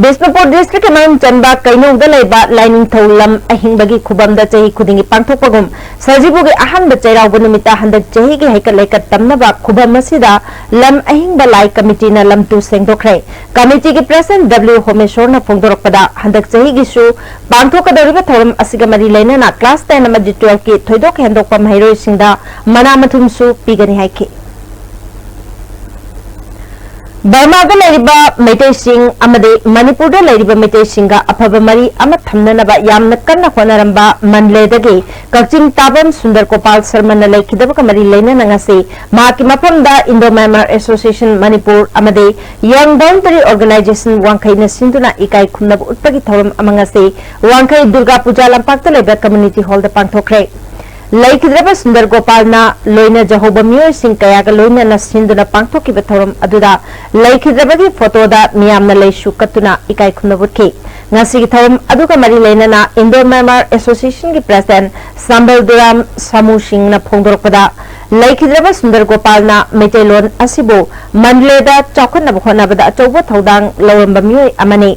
ꯕꯤꯁꯅꯨꯄꯨꯔ ꯗꯤꯁꯇ꯭ꯔꯤꯛꯀꯤ ꯃꯅꯨꯡ ꯆꯟꯕ ꯀꯩꯅꯧꯗ ꯂꯩꯕ ꯂꯥꯏꯅꯤꯡꯊꯧ ꯂꯝ ꯑꯍꯤꯡꯕꯒꯤ ꯈꯨꯕꯝꯗ ꯆꯍꯤ ꯈꯨꯗꯤꯡꯒꯤ ꯄꯥꯡꯊꯣꯛꯄꯒꯨꯝ ꯁꯖꯤꯕꯨꯒꯤ ꯑꯍꯥꯟꯕ ꯆꯩꯔꯥꯎꯕ ꯅꯨꯃꯤꯠꯇ ꯍꯟꯗꯛ ꯆꯍꯤꯒꯤ ꯍꯩꯀꯠ ꯂꯩꯀꯠ ꯇꯝꯅꯕ ꯈꯨꯕꯝ ꯑꯁꯤꯗ ꯂꯝ ꯑꯍꯤꯡꯕ ꯂꯥꯏ ꯀꯃꯤꯇꯤꯅ ꯂꯝ ꯇꯨ ꯁꯦꯡꯗꯣꯛꯈ꯭ꯔꯦ꯫ ꯀꯃꯤꯇꯤꯒꯤ ꯄ꯭ꯔꯦꯁꯤꯗꯦꯟꯠ W ꯍꯣꯃꯦꯁꯣꯔꯅ ꯐꯣꯡꯗꯣꯔꯛꯄꯗ, ꯍꯟꯗꯛ ꯆꯍꯤꯒꯤꯁꯨ ꯄꯥꯡꯊꯣꯛꯀꯗꯧꯔꯤꯕ ꯊꯧꯔꯝ ꯑꯁꯤꯒ ꯃꯔꯤ ꯂꯩꯅꯅ ꯀ꯭ꯂꯥꯁ ꯇꯦꯟ ꯑꯃꯗꯤ ꯇꯨꯋꯦꯜꯐꯀꯤ ꯊꯣꯏꯗꯣꯛ ꯍꯦꯟꯗꯣꯛꯄ ꯃꯍꯩꯔꯣꯏꯁꯤꯡꯗ ꯃꯅꯥ ꯃꯊꯨꯝꯁꯨ ꯄꯤꯒꯅꯤ ꯍꯥꯏꯈꯤ꯫ ꯕꯔꯃꯥꯗ ꯂꯩꯔꯤꯕ ꯃꯩꯇꯩꯁꯤꯡ ꯑꯃꯗꯤ ꯃꯅꯤꯄꯨꯔꯗ ꯂꯩꯔꯤꯕ ꯃꯩꯇꯩꯁꯤꯡꯒ ꯑꯐꯕ ꯃꯔꯤ ꯑꯃ ꯊꯝꯅꯅꯕ ꯌꯥꯝꯅ ꯀꯟꯅ ꯍꯣꯠꯅꯔꯝꯕ ꯃꯟꯂꯦꯗꯒꯤ ꯀꯛꯆꯤꯡ ꯇꯥꯕꯝ ꯁꯨꯟꯗꯔ ꯒꯣꯄꯥꯜ ꯁꯔꯃꯅ ꯂꯩꯈꯤꯗꯕꯒ ꯃꯔꯤ ꯂꯩꯅꯅ ꯉꯁꯤ ꯃꯍꯥꯛꯀꯤ ꯃꯐꯝꯗ Indo Myanmar Association ꯃꯅꯤꯄꯨꯔ ꯑꯃꯗꯤ Young Voluntary Organization ꯋꯥꯡꯈꯩꯅ ꯁꯤꯟꯗꯨꯅ ꯏꯀꯥꯏ ꯈꯨꯝꯅꯕ ꯎꯠꯄꯒꯤ ꯊꯧꯔꯝ ꯑꯃ ꯉꯁꯤ ꯋꯥꯡꯈꯩ ꯗꯨꯔꯒꯥ ꯄꯨꯖꯥ ꯂꯝꯄꯥꯛꯇ ꯂꯩꯕ ꯀꯝꯃ꯭ꯌꯨꯅꯤꯇꯤ ꯍꯣꯜꯗ ꯄꯥꯡꯊꯣꯛꯈ꯭ꯔꯦ꯫ ꯂꯩꯈꯤꯗ꯭ꯔꯕ ꯁꯨꯟꯗꯔ ꯒꯣꯄꯥꯜꯅ ꯂꯣꯏꯅꯖꯍꯧꯕ ꯃꯤꯑꯣꯏꯁꯤꯡ ꯀꯌꯥꯒ ꯂꯣꯏꯅꯅ ꯁꯤꯟꯗꯨꯅ ꯄꯥꯡꯊꯣꯛꯈꯤꯕ ꯊꯧꯔꯝ ꯑꯗꯨꯗ ꯂꯩꯈꯤꯗ꯭ꯔꯕꯒꯤ ꯐꯣꯇꯣꯗ ꯃꯤꯌꯥꯝꯅ ꯂꯩꯁꯨ ꯀꯠꯇꯨꯅ ꯏꯀꯥꯏ ꯈꯨꯝꯅꯕ ꯎꯠꯈꯤ꯫ ꯉꯁꯤꯒꯤ ꯊꯧꯔꯝ ꯑꯗꯨꯒ ꯃꯔꯤ ꯂꯩꯅꯅ Indo Myanmar Associationꯒꯤ ꯄ꯭ꯔꯦꯁꯤꯗꯦꯟꯠ ꯁꯝꯕꯜ ꯗꯨꯔꯥꯝ ꯁꯥꯃꯨ ꯁꯤꯡꯅ ꯐꯣꯡꯗꯣꯔꯛꯄꯗ, ꯂꯩꯈꯤꯗ꯭ꯔꯕ ꯁꯨꯟꯗꯔ ꯒꯣꯄꯥꯜꯅ ꯃꯩꯇꯩꯂꯣꯟ ꯑꯁꯤꯕꯨ ꯃꯟꯗꯂꯦꯗ ꯆꯥꯎꯈꯠꯅꯕ ꯍꯣꯠꯅꯕꯗ ꯑꯆꯧꯕ ꯊꯧꯗꯥꯡ ꯂꯧꯔꯝꯕ ꯃꯤꯑꯣꯏ ꯑꯃꯅꯤ꯫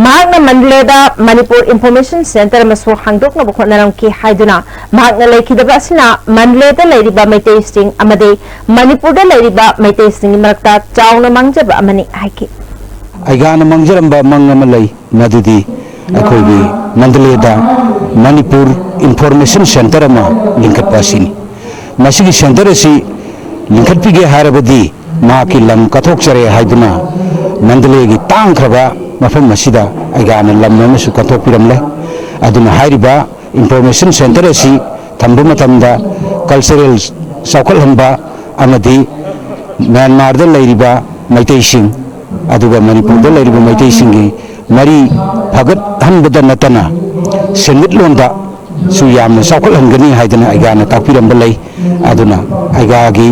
ꯃꯍꯥꯛꯅ ꯃꯟꯗꯂꯦꯗ ꯃꯅꯤꯄꯨꯔ ꯏꯟꯐꯣꯔꯃꯦꯁꯟ ꯁꯦꯟꯇꯔ ꯑꯃꯁꯨ ꯍꯥꯡꯗꯣꯛꯅꯕ ꯍꯣꯠꯅꯔꯝꯈꯤ ꯍꯥꯏꯗꯨꯅ, ꯃꯍꯥꯛꯅ ꯂꯩꯈꯤꯗꯕ ꯑꯁꯤꯅ ꯃꯟꯗꯂꯦꯗ ꯂꯩꯔꯤꯕ ꯃꯩꯇꯩꯁꯤꯡ ꯑꯃꯗꯤ ꯃꯅꯤꯄꯨꯔꯗ ꯂꯩꯔꯤꯕ ꯃꯩꯇꯩꯁꯤꯡꯒꯤ ꯃꯔꯛꯇ ꯆꯥꯎꯅ ꯃꯥꯡꯖꯕ ꯑꯃꯅꯤ ꯍꯥꯏꯈꯤ꯫ ꯑꯩꯒꯥꯅ ꯃꯥꯡꯖꯔꯝꯕ ꯃꯪ ꯑꯃ ꯂꯩ, ꯃꯗꯨꯗꯤ ꯑꯩꯈꯣꯏꯒꯤ ꯃꯟꯗꯂꯦꯗ ꯃꯅꯤꯄꯨꯔ ꯏꯟꯐꯣꯔꯃꯦꯁꯟ ꯁꯦꯟꯇꯔ ꯑꯃ ꯂꯤꯡꯈꯠꯄ ꯑꯁꯤꯅꯤ꯫ ꯃꯁꯤꯒꯤ ꯁꯦꯟꯇꯔ ꯑꯁꯤ ꯂꯤꯡꯈꯠꯄꯤꯒꯦ ꯍꯥꯏꯔꯕꯗꯤ ꯃꯍꯥꯛꯀꯤ ꯂꯝ ꯀꯠꯊꯣꯛꯆꯔꯦ ꯍꯥꯏꯗꯨꯅ ꯃꯟꯗꯂꯦꯒꯤ ꯇꯥꯡꯈ꯭ꯔꯕ ꯃꯐꯝ ꯑꯁꯤꯗ ꯑꯩꯒꯥꯅ ꯂꯝ ꯑꯃꯁꯨ ꯀꯠꯊꯣꯛꯄꯤꯔꯝꯂꯦ꯫ ꯑꯗꯨꯅ ꯍꯥꯏꯔꯤꯕ ꯏꯟꯐꯣꯔꯃꯦꯁꯟ ꯁꯦꯟꯇꯔ ꯑꯁꯤ ꯊꯝꯕ ꯃꯇꯝꯗ ꯀꯜꯆꯔꯦꯜ ꯆꯥꯎꯈꯠꯍꯟꯕ ꯑꯃꯗꯤ ꯃ꯭ꯌꯥꯟꯃꯥꯔꯗ ꯂꯩꯔꯤꯕ ꯃꯩꯇꯩꯁꯤꯡ ꯑꯗꯨꯒ ꯃꯅꯤꯄꯨꯔꯗ ꯂꯩꯔꯤꯕ ꯃꯩꯇꯩꯁꯤꯡꯒꯤ ꯃꯔꯤ ꯐꯒꯠꯍꯟꯕꯗ ꯅꯠꯇꯅ ꯁꯦꯟꯃꯤꯠꯂꯣꯟꯗꯁꯨ ꯌꯥꯝꯅ ꯆꯥꯎꯈꯠꯍꯟꯒꯅꯤ ꯍꯥꯏꯗꯅ ꯑꯩꯒꯥꯅ ꯇꯥꯛꯄꯤꯔꯝꯕ ꯂꯩ꯫ ꯑꯗꯨꯅ ꯑꯩꯒꯥꯒꯤ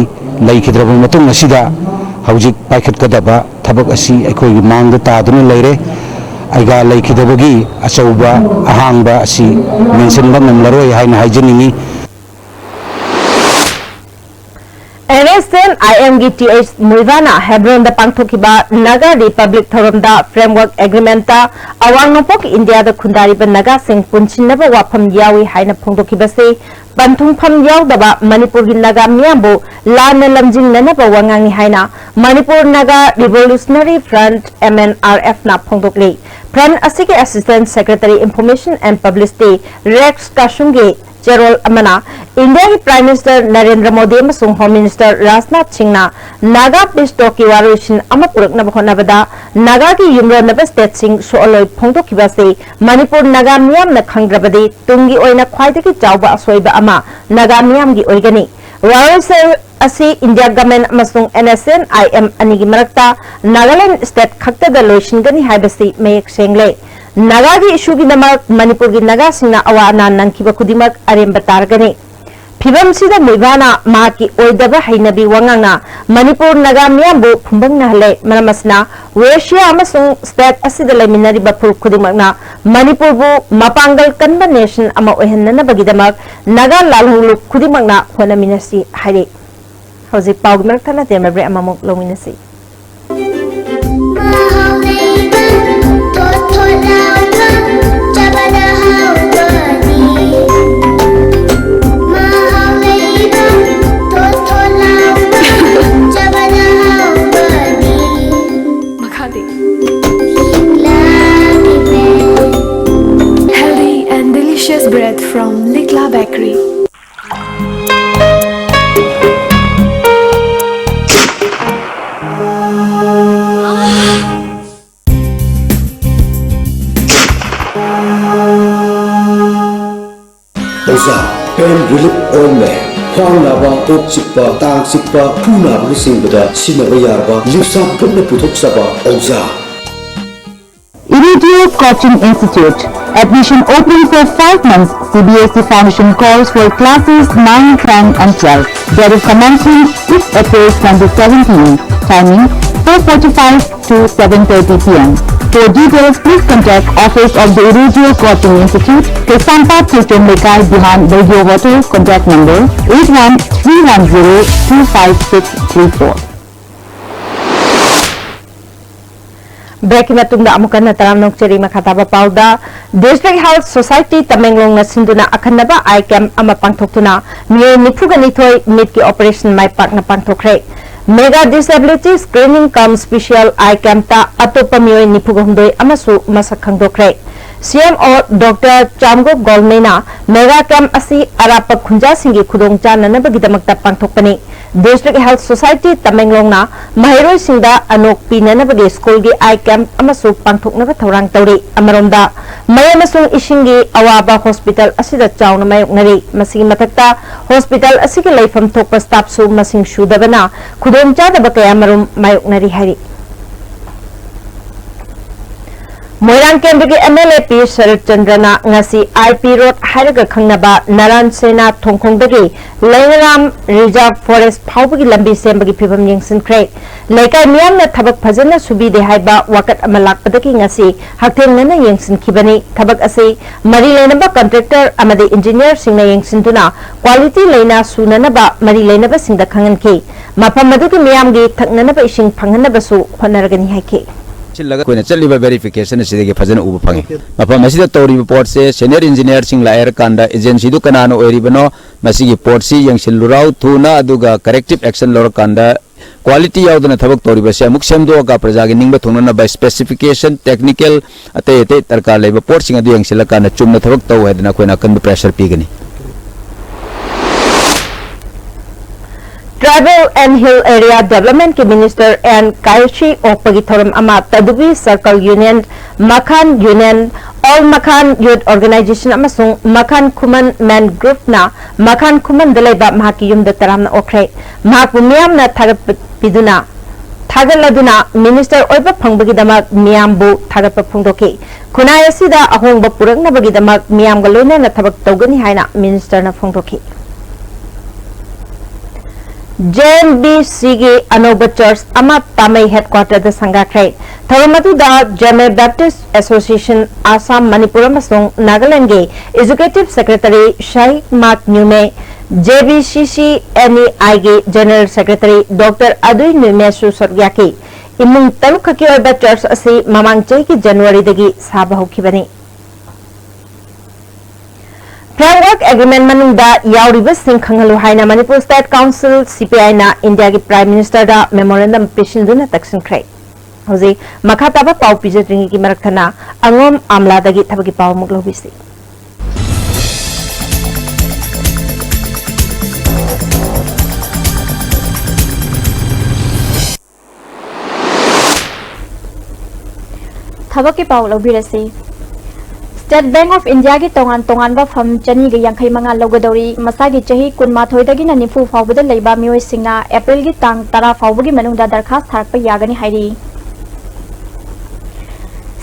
ꯂꯩꯈꯤꯗ꯭ꯔꯕ ꯃꯇꯨꯡ ꯑꯁꯤꯗ ꯍꯧꯖꯤꯛ ꯄꯥꯏꯈꯠꯀꯗꯕ ꯊꯕꯛ ꯑꯁꯤ ꯑꯩꯈꯣꯏꯒꯤ ꯃꯥꯡꯗ ꯇꯥꯗꯨꯅ ꯂꯩꯔꯦ꯫ ꯑꯩꯒꯥ ꯂꯩꯈꯤꯗꯕꯒꯤ ꯑꯆꯧꯕ ꯑꯍꯥꯡꯕ ꯑꯁꯤ ꯃꯦꯟꯁꯤꯟꯕ ꯉꯝꯂꯔꯣꯏ ꯍꯥꯏꯅ ꯍꯥꯏꯖꯅꯤꯡꯏ꯫ ꯑꯦꯟ ꯑꯦꯁ ꯑꯦꯟ ꯑꯥꯏ ꯑꯦꯝꯒꯤ ꯇꯤ ꯑꯩꯆ ꯃꯨꯏꯕꯥꯅ ꯍꯦꯕ꯭ꯔꯣꯟꯗ ꯄꯥꯡꯊꯣꯛꯈꯤꯕ ꯅꯥꯒꯥ ꯔꯤꯄꯕ꯭ꯂꯤꯛ ꯊꯧꯔꯝꯗ ꯐ꯭ꯔꯦꯝꯋꯔꯛ ꯑꯦꯒ꯭ꯔꯤꯃꯦꯟꯠꯇ ꯑꯋꯥꯡ ꯅꯣꯡꯄꯣꯛ ꯏꯟꯗꯤꯌꯥꯗ ꯈꯨꯟꯗꯥꯔꯤꯕ ꯅꯥꯒꯥꯁꯤꯡ ꯄꯨꯟꯁꯤꯟꯅꯕ ꯋꯥꯐꯝ ꯌꯥꯎꯏ ꯍꯥꯏꯅ ꯐꯣꯡꯗꯣꯛꯈꯤꯕꯁꯤ ꯄꯟꯊꯨꯡꯐꯝ ꯌꯥꯎꯗꯕ ꯃꯅꯤꯄꯨꯔꯒꯤ ꯅꯥꯒꯥ ꯃꯤꯌꯥꯝꯕꯨ ꯂꯥꯟꯅ ꯂꯝꯖꯤꯡꯅꯅꯕ ꯋꯥꯉꯥꯡꯅꯤ ꯍꯥꯏꯅ Manipur Naga revolutionary front, M N R ꯑꯦꯐꯅ ꯐꯣꯡꯗꯣꯛꯂꯤ꯫ ꯐ꯭ꯔꯟꯠ ꯑꯁꯤꯒꯤ assistant secretary information and publicity Rex ꯀꯥꯁꯨꯡꯒꯤ ꯆꯦꯔꯣꯜ ꯑꯃꯅ ꯏꯟꯗꯤꯌꯥꯒꯤ ꯄ꯭ꯔꯥꯏꯝ ꯃꯤꯅꯤꯁꯇꯔ ꯅꯔꯦꯟꯗ꯭ꯔ ꯃꯣꯗꯤ ꯑꯃꯁꯨꯡ ꯍꯣꯝ ꯃꯤꯅꯤꯁꯇꯔ ꯔꯥꯖꯅꯥꯊ ꯁꯤꯡꯅ ꯅꯥꯒꯥ ꯄꯤꯁ ꯇꯣꯛꯀꯤ ꯋꯥꯔꯣꯏꯁꯤꯟ ꯑꯃ ꯄꯨꯔꯛꯅꯕ ꯍꯣꯠꯅꯕꯗ ꯅꯥꯒꯥꯒꯤ ꯌꯨꯝꯂꯣꯟꯅꯕ ꯁ꯭ꯇꯦꯠꯁꯤꯡ ꯁꯣꯛꯑꯣꯜꯂꯣꯏ ꯐꯣꯡꯗꯣꯛꯈꯤꯕ ꯑꯁꯤ ꯃꯅꯤꯄꯨꯔ ꯅꯥꯒꯥ ꯃꯤꯌꯥꯝꯅ ꯈꯪꯗ꯭ꯔꯕꯗꯤ ꯇꯨꯡꯒꯤ ꯑꯣꯏꯅ ꯈ꯭ꯋꯥꯏꯗꯒꯤ ꯆꯥꯎꯕ ꯑꯁꯣꯏꯕ ꯑꯃ ꯅꯥꯒꯥ ꯃꯤꯌꯥꯝꯒꯤ ꯑꯣꯏꯒꯅꯤ꯫ ꯋꯥꯔꯣꯏꯁꯤꯟ ꯑꯁꯤ ꯏꯟꯗꯤꯌꯥ ꯒꯚꯔꯟꯃꯦꯟꯠ ꯑꯃꯁꯨꯡ N S N I M ꯑꯅꯤꯒꯤ ꯃꯔꯛꯇ ꯅꯥꯒꯥꯂꯦꯟꯗ ꯁ꯭ꯇꯦꯠ ꯈꯛꯇꯗ ꯂꯣꯏꯁꯤꯟꯒꯅꯤ ꯍꯥꯏꯕꯁꯤ ꯃꯌꯦꯛ ꯁꯦꯡꯂꯦ꯫ ꯅꯥꯒꯥꯒꯤ ꯏꯁꯨꯒꯤꯗꯃꯛ ꯃꯅꯤꯄꯨꯔꯒꯤ ꯅꯥꯒꯥꯁꯤꯡꯅ ꯑꯋꯥ ꯑꯅꯥ ꯅꯪꯈꯤꯕ ꯈꯨꯗꯤꯡꯃꯛ ꯑꯔꯦꯝꯕ ꯇꯥꯔꯒꯅꯤ꯫ ꯐꯤꯚꯝꯁꯤꯗ ꯃꯨꯏꯕꯥꯅ ꯃꯍꯥꯛꯀꯤ ꯑꯣꯏꯗꯕ ꯍꯩꯅꯕꯤ ꯋꯥꯉꯥꯡꯅ ꯃꯅꯤꯄꯨꯔ ꯅꯥꯒꯥ ꯃꯤꯌꯥꯝꯕꯨ ꯐꯨꯝꯕꯪꯅꯍꯜꯂꯦ꯫ ꯃꯔꯝ ꯑꯁꯤꯅ ꯋꯦꯁꯤꯌꯥ ꯑꯃꯁꯨꯡ ꯁ꯭ꯇꯦꯠ ꯑꯁꯤꯗ ꯂꯩꯃꯤꯟꯅꯔꯤꯕ ꯐꯨꯔꯨꯞ ꯈꯨꯗꯤꯡꯃꯛꯅ ꯃꯅꯤꯄꯨꯔꯕꯨ ꯃꯄꯥꯡꯒꯜ ꯀꯟꯕ ꯅꯦꯁꯟ ꯑꯃ ꯑꯣꯏꯍꯟꯅꯅꯕꯒꯤꯗꯃꯛ ꯅꯥꯒꯥ ꯂꯥꯜꯍꯧꯂꯨꯞ ꯈꯨꯗꯤꯡꯃꯛꯅ ꯍꯣꯠꯅꯃꯤꯟꯅꯁꯤ ꯍꯥꯏꯔꯤ꯫ ꯍꯧꯖꯤꯛ ꯄꯥꯎꯒꯤ ꯃꯔꯛ ꯊꯠꯅ ꯇꯦꯟꯕ ꯕ꯭ꯔꯦꯛ ꯑꯃꯃꯨꯛ ꯂꯧꯃꯤꯟꯅꯁꯤ꯫ Healthy and delicious bread from Likla Bakery. ꯑꯣꯜꯃꯦ, ꯈ꯭ꯋꯥꯡ ꯅꯥꯕ, ꯀꯣꯛ ꯆꯤꯛꯄ, ꯇꯥꯡ ꯆꯤꯛꯄ, ꯈꯨ ꯅꯥꯕꯅꯆꯤꯡꯕꯗ ꯁꯤꯖꯤꯟꯅꯕ ꯌꯥꯔꯕ ꯂꯤꯞꯁꯥ ꯈꯨꯠꯅ ꯄꯨꯊꯣꯛꯆꯕ ꯑꯣꯖꯥ꯫ Irudio Coaching Institute. Admission open for five months. C B S E foundation calls for classes nine, ten and twelve. Date of commencement six April twenty seventeen. Timing four forty-five to seven thirty P M. For details, please contact Office of the Irudio Coaching Institute, Kaisampad Chichon Lekai behind Radio Water, contact number eight one three one zero two five six three four. Break ꯃꯇꯨꯡꯗ ꯑꯃꯨꯛ ꯍꯟꯅ ꯇꯔꯥꯝꯅ ꯑꯣꯛꯆꯔꯤ꯫ ꯃꯈꯥ ꯇꯥꯕ ꯄꯥꯎꯗ, District Health Society ꯇꯃꯦꯡꯂꯣꯡꯅ ꯁꯤꯟꯗꯨꯅ ꯑꯈꯟꯅꯕ eye camp ꯑꯃ ꯄꯥꯡꯊꯣꯛꯇꯨꯅ ꯃꯤꯑꯣꯏ ꯅꯤꯐꯨꯒ ꯅꯤꯊꯣꯏ ꯃꯤꯠꯀꯤ operation ꯃꯥꯏ ꯄꯥꯛꯅ ꯄꯥꯡꯊꯣꯛꯈ꯭ꯔꯦ꯫ Mega Disability Screening cum Special Eye Campꯇ ꯑꯇꯣꯞꯄ ꯃꯤꯑꯣꯏ ꯅꯤꯐꯨꯒ ꯍꯨꯝꯗꯣꯏ ꯑꯃꯁꯨ ꯃꯁꯛ ꯈꯪꯗꯣꯛꯈ꯭ꯔꯦ꯫ C M O Doctor Chamgop Golmena mega camp ꯑꯁꯤ ꯑꯔꯥꯞꯄ ꯈꯨꯟꯖꯥꯁꯤꯡꯒꯤ ꯈꯨꯗꯣꯡ ꯆꯥꯅꯅꯕꯒꯤꯗꯃꯛꯇ ꯄꯥꯡꯊꯣꯛꯄꯅꯤ꯫ District Health Society ꯇꯃꯦꯡꯂꯣꯡꯅ ꯃꯍꯩꯔꯣꯏꯁꯤꯡꯗ ꯑꯅꯣꯛ ꯄꯤꯅꯅꯕꯒꯤ ꯁ꯭ꯀꯨꯜꯒꯤ eye camp ꯑꯃꯁꯨ ꯄꯥꯡꯊꯣꯛꯅꯕ ꯊꯧꯔꯥꯡ ꯇꯧꯔꯤ꯫ ꯑꯃꯔꯣꯝꯗ, ꯃꯩ ꯑꯃꯁꯨꯡ ꯏꯁꯤꯡꯒꯤ ꯑꯋꯥꯕ ꯍꯣꯁꯄꯤꯇꯥꯜ ꯑꯁꯤꯗ ꯆꯥꯎꯅ ꯃꯥꯌꯣꯛꯅꯔꯤ꯫ ꯃꯁꯤꯒꯤ ꯃꯊꯛꯇ, ꯍꯣꯁꯄꯤꯇꯥꯜ ꯑꯁꯤꯒꯤ ꯂꯩꯐꯝ ꯊꯣꯛꯄ staffꯁꯨ ꯃꯁꯤꯡ ꯁꯨꯗꯕꯅ ꯈꯨꯗꯣꯡꯆꯥꯗꯕ ꯀꯌꯥ ꯃꯔꯨꯝ ꯃꯥꯌꯣꯛꯅꯔꯤ ꯍꯥꯏꯔꯤ꯫ ꯃꯣꯏꯔꯥꯡ ꯀꯦꯟꯗ꯭ꯔꯒꯤ M L A P ꯁꯔꯠ ꯆꯟꯗ꯭ꯔꯅ ꯉꯁꯤ I P Road ꯍꯥꯏꯔꯒ ꯈꯪꯅꯕ ꯅꯥꯔꯥꯟ ꯁꯦꯅꯥ ꯊꯣꯡꯈꯣꯡꯗꯒꯤ ꯂꯩꯉꯔꯥꯝ Reserve Forest ꯐꯥꯎꯕꯒꯤ ꯂꯝꯕꯤ ꯁꯦꯝꯕꯒꯤ ꯐꯤꯚꯝ ꯌꯦꯡꯁꯤꯟꯈ꯭ꯔꯦ꯫ ꯂꯩꯀꯥꯏ ꯃꯤꯌꯥꯝꯅ ꯊꯕꯛ ꯐꯖꯅ ꯁꯨꯕꯤꯗꯦ ꯍꯥꯏꯕ ꯋꯥꯀꯠ ꯑꯃ ꯂꯥꯛꯄꯗꯒꯤ ꯉꯁꯤ ꯍꯛꯊꯦꯡꯅꯅ ꯌꯦꯡꯁꯤꯟꯈꯤꯕꯅꯤ꯫ ꯊꯕꯛ ꯑꯁꯤ ꯃꯔꯤ ꯂꯩꯅꯕ contractor ꯑꯃꯗꯤ engineerꯁꯤꯡꯅ ꯌꯦꯡꯁꯤꯟꯗꯨꯅ quality ꯂꯩꯅ ꯁꯨꯅꯅꯕ ꯃꯔꯤ ꯂꯩꯅꯕꯁꯤꯡꯗ ꯈꯪꯍꯟꯈꯤ꯫ ꯃꯐꯝ ꯑꯗꯨꯒꯤ ꯃꯤꯌꯥꯝꯒꯤ ꯊꯛꯅꯅꯕ ꯏꯁꯤꯡ ꯐꯪꯍꯟꯅꯕꯁꯨ ꯍꯣꯠꯅꯔꯒꯅꯤ ꯍꯥꯏꯈꯤ꯫ ꯁꯤꯜꯂꯒ ꯑꯩꯈꯣꯏꯅ ꯆꯠꯂꯤꯕ verification ꯑꯁꯤꯗꯒꯤ ꯐꯖꯅ ꯎꯕ ꯐꯪꯉꯤ꯫ ꯃꯐꯝ ꯑꯁꯤꯗ ꯇꯧꯔꯤꯕ ꯄꯣꯠꯁꯦ senior engineerꯁꯤꯡ ꯂꯥꯛꯑꯦ ꯍꯥꯏꯔꯀꯥꯟꯗ agencyꯗꯨ ꯀꯅꯥꯅ ꯑꯣꯏꯔꯤꯕꯅꯣ, ꯃꯁꯤꯒꯤ ꯄꯣꯠꯁꯤ ꯌꯦꯡꯁꯤꯜꯂꯨꯔꯥꯎ ꯊꯨꯅ, ꯑꯗꯨꯒ corrective action ꯂꯧꯔꯀꯥꯟꯗ quality ꯌꯥꯎꯗꯅ ꯊꯕꯛ ꯇꯧꯔꯤꯕꯁꯦ ꯑꯃꯨꯛ ꯁꯦꯝꯗꯣꯛꯑꯒ ꯄ꯭ꯔꯖꯥꯒꯤ ꯅꯤꯡꯕ ꯊꯨꯡꯅꯅꯕ specification, technical, ꯑꯇꯩ ꯑꯇꯩ ꯗꯔꯀꯥꯔ ꯂꯩꯕ ꯄꯣꯠꯁꯤꯡ ꯑꯗꯨ ꯌꯦꯡꯁꯤꯜꯂꯀꯥꯟꯗ ꯆꯨꯝꯅ ꯊꯕꯛ ꯇꯧ ꯍꯥꯏꯗꯅ ꯑꯩꯈꯣꯏꯅ ꯑꯀꯟꯕ pressure ꯄꯤꯒꯅꯤ꯫ Tribal and Hill Area Developmentꯀꯤ Minister N Kaishi ꯑꯣꯛꯄꯒꯤ ꯊꯧꯔꯝ ꯑꯃ ꯇꯗꯨꯕꯤ Circle Union, ꯃꯈꯥꯟ Union, All Makhan Youth Organization ꯑꯃꯁꯨꯡ Makhan Khuman Men Group ꯅ Makhan Khuman ꯗ ꯂꯩꯕ ꯃꯍꯥꯛꯀꯤ ꯌꯨꯝꯗ ꯇꯔꯥꯝꯅ ꯑꯣꯛꯈ꯭ꯔꯦ꯫ ꯃꯍꯥꯛꯄꯨ ꯃꯤꯌꯥꯝꯅ ꯊꯥꯒꯠꯄ ꯄꯤꯗꯨꯅ, ꯊꯥꯒꯠꯂꯗꯨꯅ Minister ꯑꯣꯏꯕ ꯐꯪꯕꯒꯤꯗꯃꯛ ꯃꯤꯌꯥꯝꯕꯨ ꯊꯥꯒꯠꯄ ꯐꯣꯡꯗꯣꯛꯈꯤ꯫ ꯈꯨꯟꯅꯥꯏ ꯑꯁꯤꯗ ꯑꯍꯣꯡꯕ ꯄꯨꯔꯛꯅꯕꯒꯤꯗꯃꯛ ꯃꯤꯌꯥꯝꯒ ꯂꯣꯏꯅꯅ ꯊꯕꯛ ꯇꯧꯒꯅꯤ ꯍꯥꯏꯅ Minister ꯅ ꯐꯣꯡꯗꯣꯛꯈꯤ꯫ J M B C ꯒꯤ ꯑꯅꯧꯕ church ꯑꯃ ꯇꯥꯃꯩ headquarter ꯗ ꯁꯪꯒꯥꯈ꯭ꯔꯦ꯫ ꯊꯧꯔꯝ ꯑꯗꯨꯗ Jeme Baptist Association Assam, Manipur ꯑꯃꯁꯨꯡ ꯅꯥꯒꯥꯂꯦꯟꯗꯒꯤ Executive Secretary ꯁꯍꯤꯛ ꯃꯥꯛ ꯅ꯭ꯌꯨꯃꯦ, J B C C N E I ꯒꯤ General Secretary Doctor ꯑꯗꯨꯏ ꯅ꯭ꯌꯨꯃꯦꯁꯨ ꯁꯔꯨꯛ ꯌꯥꯈꯤ꯫ ꯏꯃꯨꯡ ꯇꯔꯨꯛ ꯈꯛꯀꯤ ꯑꯣꯏꯕ church ꯑꯁꯤ ꯃꯃꯥꯡ ꯆꯍꯤꯒꯤ January ꯗꯒꯤ ꯁꯥꯕ ꯍꯧꯈꯤꯕꯅꯤ꯫ Framework Agreement ꯃꯅꯨꯡꯗ ꯌꯥꯎꯔꯤꯕꯁꯤꯡ ꯈꯪꯍꯜꯂꯨ ꯍꯥꯏꯅ Manipur State Council, C P I ꯅ India ꯒꯤ Prime Minister ꯗ memorandum ꯄꯤꯁꯤꯟꯗꯨꯅ ꯇꯛꯁꯤꯟꯈ꯭ꯔꯦ꯫ ꯍꯧꯖꯤꯛ ꯃꯈꯥ ꯇꯥꯕ ꯄꯥꯎ ꯄꯤꯖꯗ꯭ꯔꯤꯉꯩꯒꯤ ꯃꯔꯛꯊꯠꯅ ꯑꯉꯣꯝ ꯑꯝꯂꯥꯗꯒꯤ ꯊꯕꯛꯀꯤ ꯄꯥꯎ ꯑꯃꯨꯛ ꯂꯧꯕꯤꯁꯤ꯫ ꯊꯕꯛꯀꯤ ꯄꯥꯎ ꯂꯧꯕꯤꯔꯁꯤ꯫ State Bank of India ꯒꯤ ꯇꯣꯉꯥꯟ ꯇꯣꯉꯥꯟꯕ firm ꯆꯅꯤꯒ ꯌꯥꯡꯈꯩ ꯃꯉꯥ ꯂꯧꯒꯗꯧꯔꯤ꯫ ꯃꯁꯥꯒꯤ ꯆꯍꯤ ꯀꯨꯟꯃꯥꯊꯣꯏꯗꯒꯤꯅ ꯅꯤꯐꯨ ꯐꯥꯎꯕꯗ ꯂꯩꯕ ꯃꯤꯑꯣꯏꯁꯤꯡꯅ April ꯒꯤ ꯇꯥꯡ ꯇꯔꯥ ꯐꯥꯎꯕꯒꯤ ꯃꯅꯨꯡꯗ ꯗꯔꯈꯥꯁ ꯊꯥꯔꯛꯄ ꯌꯥꯒꯅꯤ ꯍꯥꯏꯔꯤ꯫